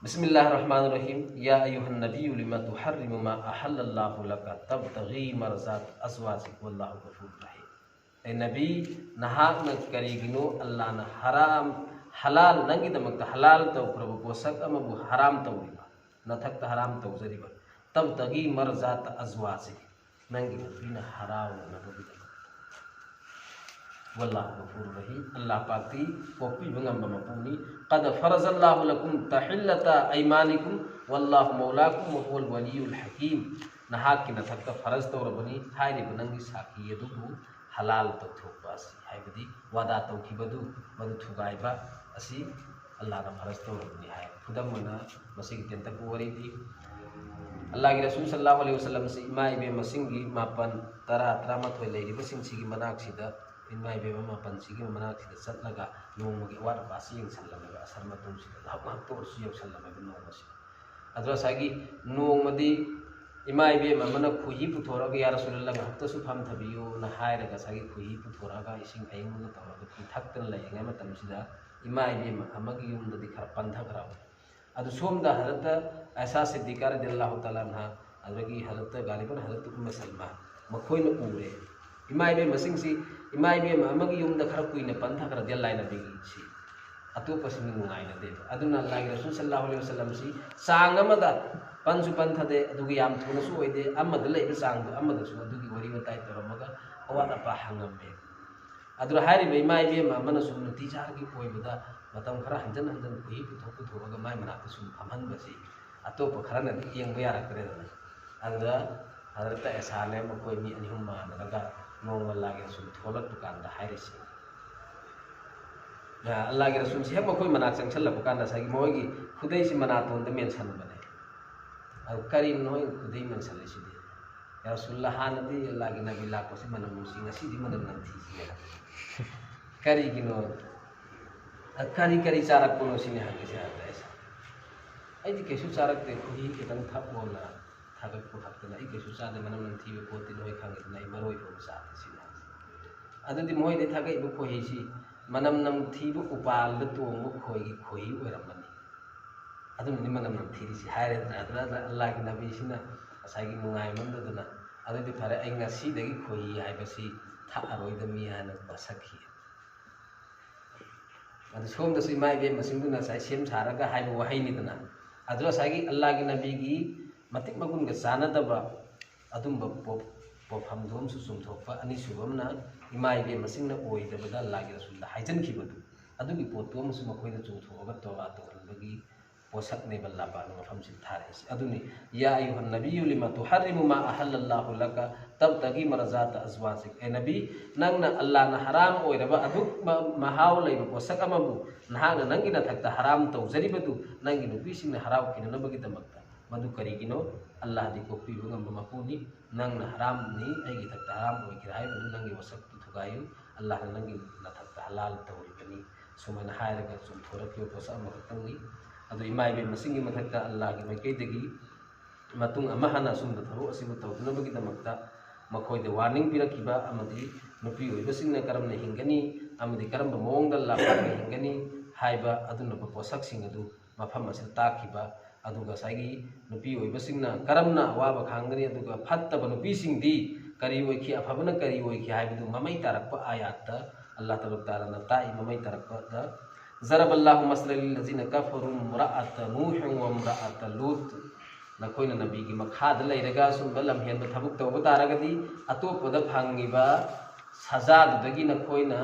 بسم الله الرحمن الرحيم. يا أيها النبي لم تحرم ما أحل الله لك تبتغي مرضات أزواجك والله غفور رحيم. ꯑꯦ ꯅꯕꯤ, ꯅꯍꯥꯛꯅ ꯀꯔꯤꯒꯤꯅꯣ ꯑꯜꯂꯥꯍꯅ ꯍꯔꯥꯝ, ꯍꯂꯥꯜ, ꯅꯪꯒꯤꯗꯃꯛꯇ ꯍꯂꯥꯜ ꯇꯧꯈ꯭ꯔꯕ ꯄꯣꯠꯁꯛ ꯑꯃꯕꯨ ꯍꯔꯥꯝ ꯇꯧꯔꯤꯕ, ꯅꯊꯛꯇ ꯍꯔꯥꯝ ꯇꯧꯖꯔꯤꯕ, تبتغي مرضات أزواجك, ꯅꯪꯒꯤ ꯅꯨꯄꯤꯅ ꯍꯔꯥꯎꯅꯅꯕꯒꯤꯗꯃꯛꯇ꯫ والله غفور رحيم. ꯑꯜꯂꯥꯍ ꯄꯥꯛꯇꯤ ꯀꯣꯛꯄꯤꯕ ꯉꯝꯕ ꯃꯄꯨꯅꯤ꯫ قد فرض الله لكم تحلة أيمانكم والله مولاكم وهو الولي الحكيم. ꯅꯍꯥꯛꯀꯤ ꯅꯊꯛꯇ ꯐꯔꯖ ꯇꯧꯔꯕꯅꯤ ꯍꯥꯏꯔꯤꯕ ꯅꯪꯒꯤ ꯁꯥꯈꯤ ꯑꯗꯨꯕꯨ ꯍꯂꯥꯜ ꯇꯧꯊꯣꯛꯄ ꯑꯁꯤ, ꯍꯥꯏꯕꯗꯤ ꯋꯥꯗꯥ ꯇꯧꯈꯤꯕꯗꯨ ꯃꯗꯨ ꯊꯨꯒꯥꯏꯕ ꯑꯁꯤ ꯑꯜꯂꯥꯍꯅ ꯐꯔꯖ ꯇꯧꯔꯕꯅꯤ ꯍꯥꯏ꯫ ꯈꯨꯗꯝ ꯑꯣꯏꯅ ꯃꯁꯤꯒꯤ ꯇꯦꯟꯇꯛꯄ ꯋꯥꯔꯤꯗꯤ, ꯑꯜꯂꯥꯍꯒꯤ ꯔꯁꯨꯜ ꯁꯜꯂꯥꯍꯨ ꯑꯂꯩꯍꯤ ꯋꯁꯜꯂꯝ ꯑꯁꯤ ꯏꯃꯥ ꯏꯕꯦꯝꯃꯁꯤꯡꯒꯤ ꯃꯥꯄꯟ, ꯇꯔꯥ, ꯇꯔꯥꯃꯥꯊꯣꯏ ꯂꯩꯔꯤꯕꯁꯤꯡꯁꯤꯒꯤ ꯃꯅꯥꯛꯁꯤꯗ, ꯏꯃꯥ ꯏꯕꯦꯝꯃ ꯃꯥꯄꯟꯁꯤꯒꯤ ꯃꯅꯥꯛꯁꯤꯗ ꯆꯠꯂꯒ ꯅꯣꯡꯃꯒꯤ ꯑꯋꯥꯠ ꯑꯄꯥꯁꯤ ꯌꯦꯡꯁꯜꯂꯝꯃꯦꯕ꯫ ꯑꯁꯔ ꯃꯇꯨꯡꯁꯤꯗ ꯉꯥꯏꯍꯥꯛ ꯉꯥꯏꯍꯥꯛꯇ ꯑꯣꯏꯔꯁꯨ ꯌꯦꯡꯁꯜꯂꯝꯃꯦꯕ ꯅꯣꯡꯃꯁꯤ꯫ ꯑꯗꯣ ꯉꯁꯥꯏꯒꯤ ꯅꯣꯡꯃꯗꯤ ꯏꯃꯥ ꯏꯕꯦꯝꯃ ꯑꯃꯅ ꯈꯣꯏꯍꯤ ꯄꯨꯊꯣꯔꯛꯑꯒ, "ꯌꯥ ꯔꯁꯨꯂꯜꯂꯥꯍ, ꯉꯥꯏꯍꯥꯛꯇꯁꯨ ꯐꯝꯊꯕꯤꯌꯨꯅ" ꯍꯥꯏꯔꯒ ꯉꯁꯥꯏꯒꯤ ꯈꯣꯏꯍꯤ ꯄꯨꯊꯣꯔꯛꯑꯒ ꯏꯁꯤꯡ ꯑꯌꯤꯡꯕꯒ ꯇꯧꯔꯒ ꯄꯤꯊꯛꯇꯅ ꯂꯩꯔꯤꯉꯩ ꯃꯇꯝꯁꯤꯗ ꯏꯃꯥ ꯏꯕꯦꯝꯃ ꯑꯃꯒꯤ ꯌꯨꯝꯗꯗꯤ ꯈꯔ ꯄꯟꯊꯈ꯭ꯔꯕ꯫ ꯑꯗꯨ ꯁꯣꯝꯗ ꯍꯖꯔꯠꯇ ꯑꯥꯏꯁꯥ ꯁꯤꯗꯤꯀꯥ ꯔꯗꯤꯌꯜꯂꯥꯍꯨ ꯇꯥꯂꯥ ꯑꯟꯍꯥ, ꯑꯗꯨꯗꯒꯤ ꯍꯖꯔꯠꯇ ꯒꯥꯂꯤꯕꯟ ꯍꯖꯔꯠ ꯎꯝꯃ ꯁꯜꯃꯥ, ꯃꯈꯣꯏꯅ ꯎꯔꯦ꯫ ꯏꯃꯥ ꯏꯕꯦꯝꯃꯁꯤꯡꯁꯤ, ꯏꯃꯥ ꯏꯕꯦꯝꯃ ꯑꯃꯒꯤ ꯌꯨꯝꯗ ꯈꯔ ꯀꯨꯏꯅ ꯄꯟꯊꯈ꯭ꯔꯗꯤ ꯑꯜꯂꯥꯍ ꯅꯕꯤꯒꯤꯁꯤ ꯑꯇꯣꯞꯄꯁꯤꯡꯅ ꯅꯨꯡꯉꯥꯏꯅꯗꯦꯕ꯫ ꯑꯗꯨꯅ ꯑꯜꯂꯥꯍꯒꯤ ꯔꯁꯨꯜ ꯁꯜꯂꯥꯍꯨ ꯑꯂꯩꯍꯤ ꯋꯁꯜꯂꯝꯁꯤ ꯆꯥꯡ ꯑꯃꯗ ꯄꯟꯁꯨ ꯄꯟꯊꯗꯦ, ꯑꯗꯨꯒ ꯌꯥꯝ ꯊꯨꯅꯁꯨ ꯑꯣꯏꯗꯦ, ꯑꯃꯗ ꯂꯩꯕ ꯆꯥꯡꯗꯣ ꯑꯃꯗꯁꯨ ꯑꯗꯨꯒꯤ ꯋꯥꯔꯤ ꯋꯥꯇꯥꯏ ꯇꯧꯔꯝꯃꯒ ꯑꯋꯥꯠ ꯑꯄꯥ ꯍꯪꯉꯝꯃꯦ꯫ ꯑꯗꯨꯅ ꯍꯥꯏꯔꯤꯕ ꯏꯃꯥ ꯏꯕꯦꯝꯃ ꯑꯃꯅꯁꯨ ꯅꯨꯡꯇꯤꯖꯥꯔꯒꯤ ꯑꯣꯏꯕꯗ ꯃꯇꯝ ꯈꯔ ꯍꯟꯖꯤꯟ ꯍꯟꯖꯤꯟ ꯈꯣꯏꯍꯤ ꯄꯨꯊꯣꯛ ꯄꯨꯊꯣꯛꯑꯒ ꯃꯥꯏ ꯃꯅꯥꯛꯇ ꯁꯨꯝ ꯐꯝꯍꯟꯕꯁꯤ ꯑꯇꯣꯞꯄ ꯈꯔꯅꯗꯤ ꯌꯦꯡꯕ ꯌꯥꯔꯛꯇ꯭ꯔꯦꯗꯅ꯫ ꯑꯗꯨꯗ ꯍꯖꯔꯠ ꯑꯦꯁꯥꯅꯦ ꯃꯈꯣꯏ ꯃꯤ ꯑꯅꯤ ꯑꯍꯨꯝ ꯃꯥꯟꯅꯔꯒ ꯅꯣꯡꯃ ꯑꯜꯂꯥꯍꯒꯤ ꯔꯁꯨꯜ ꯊꯣꯛꯂꯛꯄ ꯀꯥꯟꯗ ꯍꯥꯏꯔꯤꯁꯤ, ꯑꯜꯂꯥꯍꯒꯤ ꯔꯁꯨꯜꯁꯤ ꯍꯦꯛ ꯃꯈꯣꯏ ꯃꯅꯥꯛ ꯆꯪꯁꯜꯂꯛꯄ ꯀꯥꯟꯗ ꯉꯁꯥꯏꯒꯤ ꯃꯣꯏꯒꯤ ꯈꯨꯗꯩꯁꯤ ꯃꯅꯥꯇꯣꯟꯗ ꯃꯦꯟꯁꯟꯕꯅꯦ꯫ ꯑꯗꯨ ꯀꯔꯤꯅꯣ ꯅꯣꯏ ꯈꯨꯗꯩ ꯃꯦꯟꯁꯜꯂꯤꯁꯤꯗꯤ? "ꯌꯥ ꯔꯁꯨꯜꯂꯥ, ꯍꯥꯟꯅꯗꯤ ꯑꯜꯂꯥꯍꯒꯤ ꯅꯕꯤ ꯂꯥꯛꯄꯁꯤ ꯃꯅꯝ ꯅꯨꯡꯁꯤ, ꯉꯁꯤꯗꯤ ꯃꯅꯝ ꯅꯝꯊꯤꯁꯤꯅꯦ꯫ ꯀꯔꯤꯒꯤꯅꯣ? ꯀꯔꯤ ꯀꯔꯤ ꯆꯥꯔꯛꯄꯅꯣ?" ꯁꯤꯅꯤ ꯍꯪꯉꯤꯁꯦ ꯍꯥꯏꯕꯗ ꯑꯩꯁꯦ, "ꯑꯩꯗꯤ ꯀꯩꯁꯨ ꯆꯥꯔꯛꯇꯦ, ꯈꯣꯏꯍꯤ ꯈꯤꯇꯪ ꯊꯛꯑꯣꯅ ꯊꯥꯒꯠꯄ ꯈꯛꯇꯅ, ꯑꯩ ꯀꯩꯁꯨ ꯆꯥꯗꯦ, ꯃꯅꯝ ꯅꯝꯊꯤꯕ ꯄꯣꯠꯇꯤ ꯅꯣꯏ ꯈꯪꯉꯤꯗꯅ, ꯑꯩ ꯃꯔꯣꯏ ꯐꯥꯎꯕ ꯆꯥꯗꯦ" ꯁꯤꯅꯤ ꯍꯥꯏꯁꯦ꯫ ꯑꯗꯨꯗꯤ ꯃꯣꯏꯗꯤ ꯊꯥꯒꯠꯏꯕ ꯈꯣꯏꯍꯤꯁꯤ ꯃꯅꯝ ꯅꯝꯊꯤꯕ ꯎꯄꯥꯜꯗ ꯇꯣꯡꯕ ꯈꯣꯏꯒꯤ ꯈꯣꯏꯍꯤ ꯑꯣꯏꯔꯝꯃꯅꯤ꯫ ꯑꯗꯨꯅꯅꯤ ꯃꯅꯝ ꯅꯝꯊꯤꯔꯤꯁꯤ ꯍꯥꯏꯔꯦꯗꯅ꯫ ꯑꯗꯨꯗ ꯑꯜꯂꯥꯍꯒꯤ ꯅꯕꯤꯁꯤꯅ ꯉꯁꯥꯏꯒꯤ ꯅꯨꯡꯉꯥꯏꯃꯟꯗꯗꯅ, "ꯑꯗꯨꯗꯤ ꯐꯔꯦ, ꯑꯩ ꯉꯁꯤꯗꯒꯤ ꯈꯣꯏꯍꯤ ꯍꯥꯏꯕꯁꯤ ꯊꯛꯑꯔꯣꯏꯗꯕꯅꯤ" ꯍꯥꯏꯅ ꯋꯥꯁꯛꯈꯤ꯫ ꯑꯗꯨ ꯁꯣꯝꯗꯁꯨ ꯏꯃꯥ ꯏꯕꯦꯟ ꯃꯁꯤꯡꯗꯨꯅ ꯉꯁꯥꯏ ꯁꯦꯝ ꯁꯥꯔꯒ ꯍꯥꯏꯕ ꯋꯥꯍꯩꯅꯤꯗꯅ꯫ ꯑꯗꯨ ꯉꯁꯥꯏꯒꯤ ꯑꯜꯂꯥꯍꯒꯤ ꯅꯕꯤꯒꯤ ꯃꯇꯤꯛ ꯃꯒꯨꯟꯒ ꯆꯥꯟꯅꯗꯕ ꯑꯗꯨꯝꯕ ꯄꯣ-, ꯄꯣꯠꯐꯝꯗꯨ ꯑꯃꯁꯨ ꯆꯨꯝꯊꯣꯛꯄ꯫ ꯑꯅꯤꯁꯨꯕ ꯑꯃꯅ ꯏꯃꯥ ꯏꯕꯦꯟ ꯃꯁꯤꯡꯅ ꯑꯣꯏꯗꯕꯗ ꯑꯜꯂꯥꯍꯒꯤ ꯔꯁꯨꯜꯗ ꯍꯥꯏꯖꯤꯟꯈꯤꯕꯗꯨ, ꯑꯗꯨꯒꯤ ꯄꯣꯠꯇꯨ ꯑꯃꯁꯨ ꯃꯈꯣꯏꯗ ꯆꯨꯝꯊꯣꯛꯑꯒ ꯇꯣꯕꯥ ꯇꯧꯍꯟꯕꯒꯤ ꯄꯣꯠꯁꯛꯅꯦꯕ ꯑꯜꯂꯥꯍ ꯄꯥꯛꯅ ꯃꯐꯝꯁꯤꯗ ꯊꯥꯔꯛꯏꯁꯦ꯫ ꯑꯗꯨꯅꯤ, "ꯌꯥ ꯑꯌꯨꯍꯟ ꯅꯕꯤꯌꯨ ꯂꯤꯃ ꯇꯨꯍꯔꯤꯃꯨ ꯃꯥ ꯑꯍꯜꯂꯜꯂꯥꯍꯨ ꯂꯀ ꯇꯕꯇꯒꯤ ꯃꯔꯖꯥꯇ ꯑꯖꯋꯥꯖꯤꯛ"꯫ ꯑꯦ ꯅꯕꯤ, ꯅꯪꯅ ꯑꯜꯂꯥꯍꯅ ꯍꯔꯥꯝ ꯑꯣꯏꯔꯕ ꯑꯗꯨꯛ ꯃ-, ꯃꯍꯥꯎ ꯂꯩꯕ ꯄꯣꯠꯁꯛ ꯑꯃꯕꯨ ꯅꯍꯥꯛꯅ ꯅꯪꯒꯤ ꯅꯊꯛꯇ ꯍꯔꯥꯝ ꯇꯧꯖꯔꯤꯕꯗꯨ ꯅꯪꯒꯤ ꯅꯨꯄꯤꯁꯤꯡꯅ ꯍꯔꯥꯎꯈꯤꯅꯅꯕꯒꯤꯗꯃꯛꯇ꯫ ꯃꯗꯨ ꯀꯔꯤꯒꯤꯅꯣ? ꯑꯜꯂꯥꯍꯗꯤ ꯀꯣꯛꯄꯤꯕ ꯉꯝꯕ ꯃꯄꯨꯅꯤ꯫ ꯅꯪꯅ ꯍꯔꯥꯝꯅꯤ, ꯑꯩꯒꯤ ꯏꯊꯛꯇ ꯍꯔꯥꯝ ꯑꯣꯏꯈ꯭ꯔꯦ ꯍꯥꯏꯕꯗꯨ ꯅꯪꯒꯤ ꯋꯥꯁꯛꯇꯨ ꯊꯨꯒꯥꯏꯌꯨ꯫ ꯑꯜꯂꯥꯍꯅ ꯅꯪꯒꯤ ꯅꯊꯛꯇ ꯍꯂꯥꯜ ꯇꯧꯔꯤꯕꯅꯤ꯫ ꯁꯨꯃꯥꯏꯅ ꯍꯥꯏꯔꯒ ꯆꯨꯝꯊꯣꯔꯛꯈꯤꯕ ꯄꯣꯠꯁꯛ ꯑꯃꯈꯛꯇꯪꯅꯤ꯫ ꯑꯗꯨ ꯏꯃꯥ ꯏꯕꯦꯟ ꯃꯁꯤꯡꯒꯤ ꯃꯊꯛꯇ ꯑꯜꯂꯥꯍꯒꯤ ꯃꯥꯏꯀꯩꯗꯒꯤ ꯃꯇꯨꯡ ꯑꯃ ꯍꯟꯅ ꯑꯁꯨꯝꯕ ꯊꯕꯛ ꯑꯁꯤꯕꯨ ꯇꯧꯗꯅꯕꯒꯤꯗꯃꯛꯇ ꯃꯈꯣꯏꯗ ꯋꯥꯔꯅꯤꯡ ꯄꯤꯔꯛꯈꯤꯕ ꯑꯃꯗꯤ ꯅꯨꯄꯤ ꯑꯣꯏꯕꯁꯤꯡꯅ ꯀꯔꯝꯅ ꯍꯤꯡꯒꯅꯤ ꯑꯃꯗꯤ ꯀꯔꯝꯕ ꯃꯑꯣꯡꯗ ꯂꯥꯛꯄ ꯍꯤꯡꯒꯅꯤ ꯍꯥꯏꯕ ꯑꯗꯨꯒꯨꯝꯂꯕ ꯄꯣꯠꯁꯛꯁꯤꯡ ꯑꯗꯨ ꯃꯐꯝ ꯑꯁꯤꯗ ꯇꯥꯛꯈꯤꯕ, ꯑꯗꯨꯒ ꯉꯁꯥꯏꯒꯤ ꯅꯨꯄꯤ ꯑꯣꯏꯕꯁꯤꯡꯅ ꯀꯔꯝꯅ ꯑꯋꯥꯕ ꯈꯥꯡꯒꯅꯤ, ꯑꯗꯨꯒ ꯐꯠꯇꯕ ꯅꯨꯄꯤꯁꯤꯡꯗꯤ ꯀꯔꯤ ꯑꯣꯏꯈꯤ, ꯑꯐꯕꯅ ꯀꯔꯤ ꯑꯣꯏꯈꯤ ꯍꯥꯏꯕꯗꯨ ꯃꯃꯩ ꯇꯥꯔꯛꯄ ꯑꯥꯌꯥꯠꯇ ꯑꯜꯂꯥꯍ ꯇꯕꯥꯔꯛ ꯇꯥꯂꯥꯅ ꯇꯥꯛꯏ꯫ ꯃꯃꯩ ꯇꯥꯔꯛꯄꯗ, "ضرب الله مثلا للذين كفروا امرأة نوح وامرأة لوط"꯫ ꯅꯈꯣꯏꯅ ꯅꯕꯤꯒꯤ ꯃꯈꯥꯗ ꯂꯩꯔꯒ ꯑꯁꯨꯝꯕ ꯂꯝꯍꯦꯟꯕ ꯊꯕꯛ ꯇꯧꯕ ꯇꯥꯔꯒꯗꯤ ꯑꯇꯣꯞꯄꯗ ꯐꯪꯉꯤꯕ ꯁꯖꯥꯗꯨꯗꯒꯤ ꯅꯈꯣꯏꯅ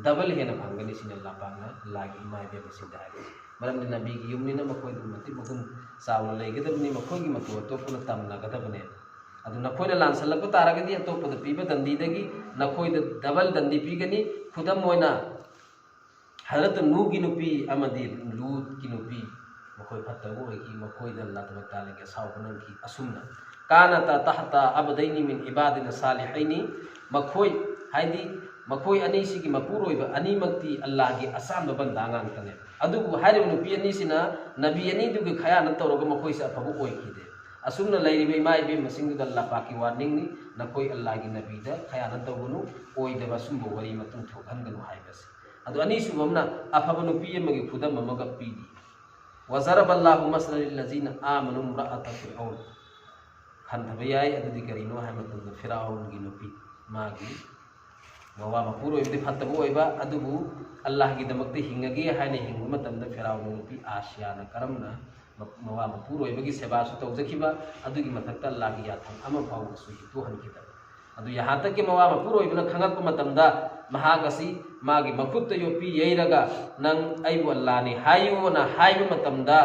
ꯗꯕꯜ ꯍꯦꯟꯅ ꯐꯪꯒꯅꯤ꯫ ꯁꯤꯅ ꯑꯜꯂꯥꯍ ꯄꯥꯛꯅ ꯑꯜꯂꯥꯍꯒꯤ ꯏꯃꯥ ꯏꯕꯦꯟꯕꯁꯤꯡꯗ ꯍꯥꯏꯔꯤꯁꯤ꯫ ꯃꯔꯝꯗꯤ ꯅꯕꯤꯒꯤ ꯌꯨꯝꯅꯤꯅ ꯃꯈꯣꯏꯗꯨ ꯃꯇꯤꯛ ꯃꯒꯨꯟ ꯆꯥꯎꯅ ꯂꯩꯒꯗꯕꯅꯤ, ꯃꯈꯣꯏꯒꯤ ꯃꯇꯧ ꯑꯇꯣꯞꯄꯅ ꯇꯝꯅꯒꯗꯕꯅꯦ꯫ ꯑꯗꯨ ꯅꯈꯣꯏꯅ ꯂꯥꯟꯁꯜꯂꯛꯄ ꯇꯥꯔꯒꯗꯤ ꯑꯇꯣꯞꯄꯗ ꯄꯤꯕ ꯗꯟꯗꯤꯗꯒꯤ ꯅꯈꯣꯏꯗ ꯗꯕꯜ ꯗꯟꯗꯤ ꯄꯤꯒꯅꯤ꯫ ꯈꯨꯗꯝ ꯑꯣꯏꯅ ꯍꯖꯔꯠ ꯅꯨꯍꯒꯤ ꯅꯨꯄꯤ ꯑꯃꯗꯤ ꯂꯨꯠꯀꯤ ꯅꯨꯄꯤ, ꯃꯈꯣꯏ ꯐꯠꯇꯕ ꯑꯣꯏꯈꯤ, ꯃꯈꯣꯏꯗ ꯑꯜꯂꯥꯍ ꯇꯕꯥꯔꯛ ꯇꯥꯂꯥꯒꯤ ꯑꯁꯥꯎꯕ ꯅꯪꯈꯤ꯫ ꯑꯁꯨꯝꯅ ꯀꯥꯅꯇꯥ ꯇꯍꯇꯥ ꯑꯕꯗꯩꯅꯤ ꯃꯤꯟ ꯏꯕꯥꯗꯤꯅ ꯁꯥꯂꯤꯍꯩꯅꯤ, ꯃꯈꯣꯏ ꯍꯥꯏꯗꯤ ꯃꯈꯣꯏ ꯑꯅꯤꯁꯤꯒꯤ ꯃꯄꯨꯔꯣꯏꯕ ꯑꯅꯤꯃꯛꯇꯤ ꯑꯜꯂꯥꯍꯒꯤ ꯑꯆꯥꯟꯕ ꯕꯟꯗꯥ ꯉꯥꯛꯇꯅꯦ꯫ ꯑꯗꯨꯕꯨ ꯍꯥꯏꯔꯤꯕ ꯅꯨꯄꯤ ꯑꯅꯤꯁꯤꯅ ꯅꯕꯤ ꯑꯅꯤꯗꯨꯒꯤ ꯈꯌꯥꯅ ꯇꯧꯔꯒ ꯃꯈꯣꯏꯁꯦ ꯑꯐꯕ ꯑꯣꯏꯈꯤꯗꯦ꯫ ꯑꯁꯨꯝꯅ ꯂꯩꯔꯤꯕ ꯏꯃꯥ ꯏꯕꯦꯟ ꯃꯁꯤꯡꯗꯨꯗ ꯑꯜꯂꯥꯍ ꯄꯥꯛꯀꯤ ꯋꯥꯔꯅꯤꯡꯅꯤ, ꯅꯈꯣꯏ ꯑꯜꯂꯥꯍꯒꯤ ꯅꯕꯤꯗ ꯈꯌꯥꯅ ꯇꯧꯒꯅꯨ, ꯑꯣꯏꯗꯕ ꯑꯁꯨꯝꯕ ꯋꯥꯔꯤ ꯃꯇꯨꯡ ꯊꯣꯛꯍꯟꯒꯅꯨ ꯍꯥꯏꯕꯁꯦ꯫ ꯑꯗꯨ ꯑꯅꯤꯁꯨꯕ ꯑꯃꯅ ꯑꯐꯕ ꯅꯨꯄꯤ ꯑꯃꯒꯤ ꯈꯨꯗꯝ ꯑꯃꯒ ꯄꯤꯔꯤ꯫ ꯋꯥꯖꯔꯕ ꯑꯜꯂꯥꯍꯨ ꯃꯁꯂ ꯂꯤꯜꯂꯖꯤꯅ ꯑꯥꯃꯅꯨ ꯏꯝꯔꯥꯑꯥꯇ ꯐꯤꯔꯑꯧꯟ꯫ ꯈꯟꯊꯕ ꯌꯥꯏ꯫ ꯑꯗꯨꯗꯤ ꯀꯔꯤꯅꯣ ꯍꯥꯏꯕ ꯃꯇꯝꯗ ꯐꯤꯔꯥꯎꯟꯒꯤ ꯅꯨꯄꯤ, ꯃꯥꯒꯤ ꯃꯋꯥ ꯃꯄꯨꯔꯣꯏꯕꯗꯤ ꯐꯠꯇꯕ ꯑꯣꯏꯕ, ꯑꯗꯨꯕꯨ ꯑꯜꯂꯥꯍꯒꯤꯗꯃꯛꯇ ꯍꯤꯡꯉꯒꯦ ꯍꯥꯏꯅ ꯍꯤꯡꯕ ꯃꯇꯝꯗ ꯐꯤꯔꯥꯎꯟꯒꯤ ꯅꯨꯄꯤ ꯑꯥꯁꯤꯌꯥꯅ ꯀꯔꯝꯅ ꯃ-, ꯃꯋꯥ ꯃꯄꯨꯔꯣꯏꯕꯒꯤ ꯁꯦꯕꯥꯁꯨ ꯇꯧꯖꯈꯤꯕ, ꯑꯗꯨꯒꯤ ꯃꯊꯛꯇ ꯑꯜꯂꯥꯍꯒꯤ ꯌꯥꯊꯪ ꯑꯃ ꯐꯥꯎꯕꯁꯨ ꯍꯤꯛꯇꯣꯛꯍꯟꯈꯤꯗꯕ꯫ ꯑꯗꯨ ꯌꯥꯍꯥꯟꯇꯛꯀꯤ ꯃꯋꯥ ꯃꯄꯨꯔꯣꯏꯕꯅ ꯈꯪꯉꯛꯄ ꯃꯇꯝꯗ ꯃꯍꯥꯛ ꯑꯁꯤ ꯃꯥꯒꯤ ꯃꯈꯨꯠꯇ ꯌꯣꯠꯄꯤ ꯌꯩꯔꯒ, "ꯅꯪ ꯑꯩꯕꯨ ꯑꯜꯂꯥꯍꯅꯤ ꯍꯥꯏꯌꯨꯅ" ꯍꯥꯏꯕ ꯃꯇꯝꯗ,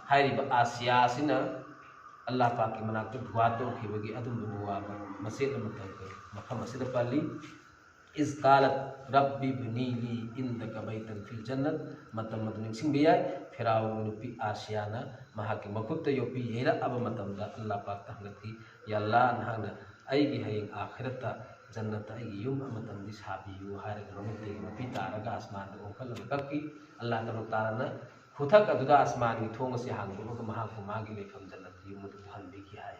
ꯍꯥꯏꯔꯤꯕ ꯑꯥꯁꯤꯌꯥ ꯑꯁꯤꯅ ꯑꯜꯂꯥꯍ ꯄꯥꯛꯀꯤ ꯃꯅꯥꯛꯇ ꯗꯨꯋꯥ ꯇꯧꯈꯤꯕꯒꯤ ꯑꯗꯨꯝꯕ ꯋꯥꯕ ꯃꯆꯦꯠ ꯑꯃ ꯇꯧꯈ꯭ꯔꯦ꯫ ꯃꯐꯝ ꯑꯁꯤꯗ ꯄꯜꯂꯤ, "ꯏꯖ ꯀꯥꯂꯠ ꯔꯕꯤ ꯕꯅꯤ ꯂꯤ ꯏꯟꯗꯀ ꯕꯩꯇꯟ ꯐꯤꯜ ꯖꯟꯅꯠ", ꯃꯇꯝ ꯑꯗꯨ ꯅꯤꯡꯁꯤꯡꯕ ꯌꯥꯏ꯫ ꯐꯤꯔꯥꯎꯟꯒꯤ ꯅꯨꯄꯤ ꯑꯥꯁꯤꯌꯥꯅ ꯃꯍꯥꯛꯀꯤ ꯃꯈꯨꯠꯇ ꯌꯣꯠꯄꯤ ꯌꯩꯔꯛꯑꯕ ꯃꯇꯝꯗ ꯑꯜꯂꯥꯍ ꯄꯥꯛꯇ ꯍꯪꯒꯠꯈꯤ, "ꯌꯥ ꯑꯜꯂꯥꯍ, ꯅꯍꯥꯛꯅ ꯑꯩꯒꯤ ꯍꯌꯦꯡ ꯑꯥꯈꯤꯔꯠꯇ ꯖꯟꯅꯠꯇ ꯑꯩꯒꯤ ꯌꯨꯝ ꯑꯃꯇꯪꯗꯤ ꯁꯥꯕꯤꯌꯨ" ꯍꯥꯏꯔꯒ ꯃꯃꯤꯠꯇꯒꯤ ꯃꯄꯤ ꯇꯥꯔꯒ ꯑꯁꯃꯥꯟꯗ ꯑꯣꯟꯈꯠꯂꯒ ꯀꯞꯈꯤ꯫ ꯑꯜꯂꯥꯍ ꯇꯕꯥꯔꯛ ꯇꯥꯂꯥꯅ ꯈꯨꯊꯛ ꯑꯗꯨꯗ ꯑꯁꯃꯥꯟꯒꯤ ꯊꯣꯡ ꯑꯁꯤ ꯍꯥꯡꯗꯣꯛꯂꯒ ꯃꯍꯥꯛꯄꯨ ꯃꯥꯒꯤ ꯂꯩꯐꯝ ꯖꯟꯅꯠꯀꯤ ꯌꯨꯝ ꯑꯗꯨ ꯄꯨꯍꯟꯕꯤꯈꯤ ꯍꯥꯏ꯫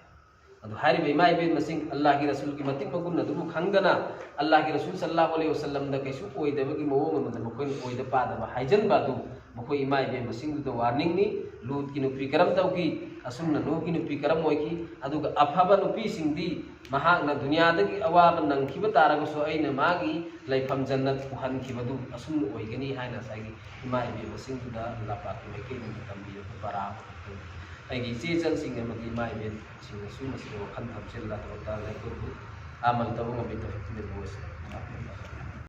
ꯑꯗꯨ ꯍꯥꯏꯔꯤꯕ ꯏꯃꯥ ꯏꯕꯦꯟ ꯃꯁꯤꯡ, ꯑꯜꯂꯥꯍꯒꯤ ꯔꯁꯨꯜꯒꯤ ꯃꯇꯤꯛ ꯃꯒꯨꯟ ꯑꯗꯨꯕꯨ ꯈꯪꯗꯅ, ꯑꯜꯂꯥꯍꯒꯤ ꯔꯁꯨꯜ ꯁꯜꯂꯜꯂꯥꯍꯨ ꯑꯂꯩꯍꯤ ꯋꯁꯜꯂꯝꯗ ꯀꯩꯁꯨ ꯑꯣꯏꯗꯕꯒꯤ ꯃꯑꯣꯡ ꯑꯃꯗ ꯃꯈꯣꯏꯅ ꯑꯣꯏꯗ ꯄꯥꯗꯕ ꯍꯥꯏꯖꯟꯕ ꯑꯗꯨ ꯃꯈꯣꯏ ꯏꯃꯥ ꯏꯕꯦꯟ ꯃꯁꯤꯡꯗꯨꯗ ꯋꯥꯔꯅꯤꯡꯅꯤ꯫ ꯂꯨꯠꯀꯤ ꯅꯨꯄꯤ ꯀꯔꯝ ꯇꯧꯈꯤ? ꯑꯁꯨꯝꯅ ꯅꯨꯍꯒꯤ ꯅꯨꯄꯤ ꯀꯔꯝ ꯑꯣꯏꯈꯤ? ꯑꯗꯨꯒ ꯑꯐꯕ ꯅꯨꯄꯤꯁꯤꯡꯗꯤ ꯃꯍꯥꯛꯅ ꯗꯨꯅꯤꯌꯥꯗꯒꯤ ꯑꯋꯥꯕ ꯅꯪꯈꯤꯕ ꯇꯥꯔꯒꯁꯨ ꯑꯩꯅ ꯃꯥꯒꯤ ꯂꯩꯐꯝ ꯖꯟꯅꯠ ꯄꯨꯍꯟꯈꯤꯕꯗꯨ ꯑꯁꯨꯝꯅ ꯑꯣꯏꯒꯅꯤ ꯍꯥꯏꯅ ꯉꯁꯥꯏꯒꯤ ꯏꯃꯥ ꯏꯕꯦꯟ ꯃꯁꯤꯡꯗꯨꯗ ꯑꯜꯂꯥꯍ ꯄꯥꯛꯀꯤ ꯃꯥꯏꯀꯩꯗꯒꯤ ꯇꯝꯕꯤꯔꯛꯄ ꯄꯔꯥ ꯑꯃꯈꯛꯇꯅꯤ꯫ ꯑꯩꯒꯤ ꯏꯆꯦ ꯏꯆꯟꯁꯤꯡ ꯑꯃꯗꯤ ꯏꯃꯥ ꯏꯕꯦꯟꯁꯤꯡꯅꯁꯨ ꯃꯁꯤꯗ ꯋꯥꯈꯜ ꯊꯝꯁꯤꯜꯂꯒ ꯊꯕꯛ ꯇꯧꯔꯒ ꯑꯩꯈꯣꯏꯕꯨ ꯑꯃꯜ ꯇꯧꯕ ꯉꯝꯕꯒꯤ ꯇꯧꯐꯝ ꯄꯤꯕꯤꯔꯛꯄ ꯑꯣꯏꯁꯤ꯫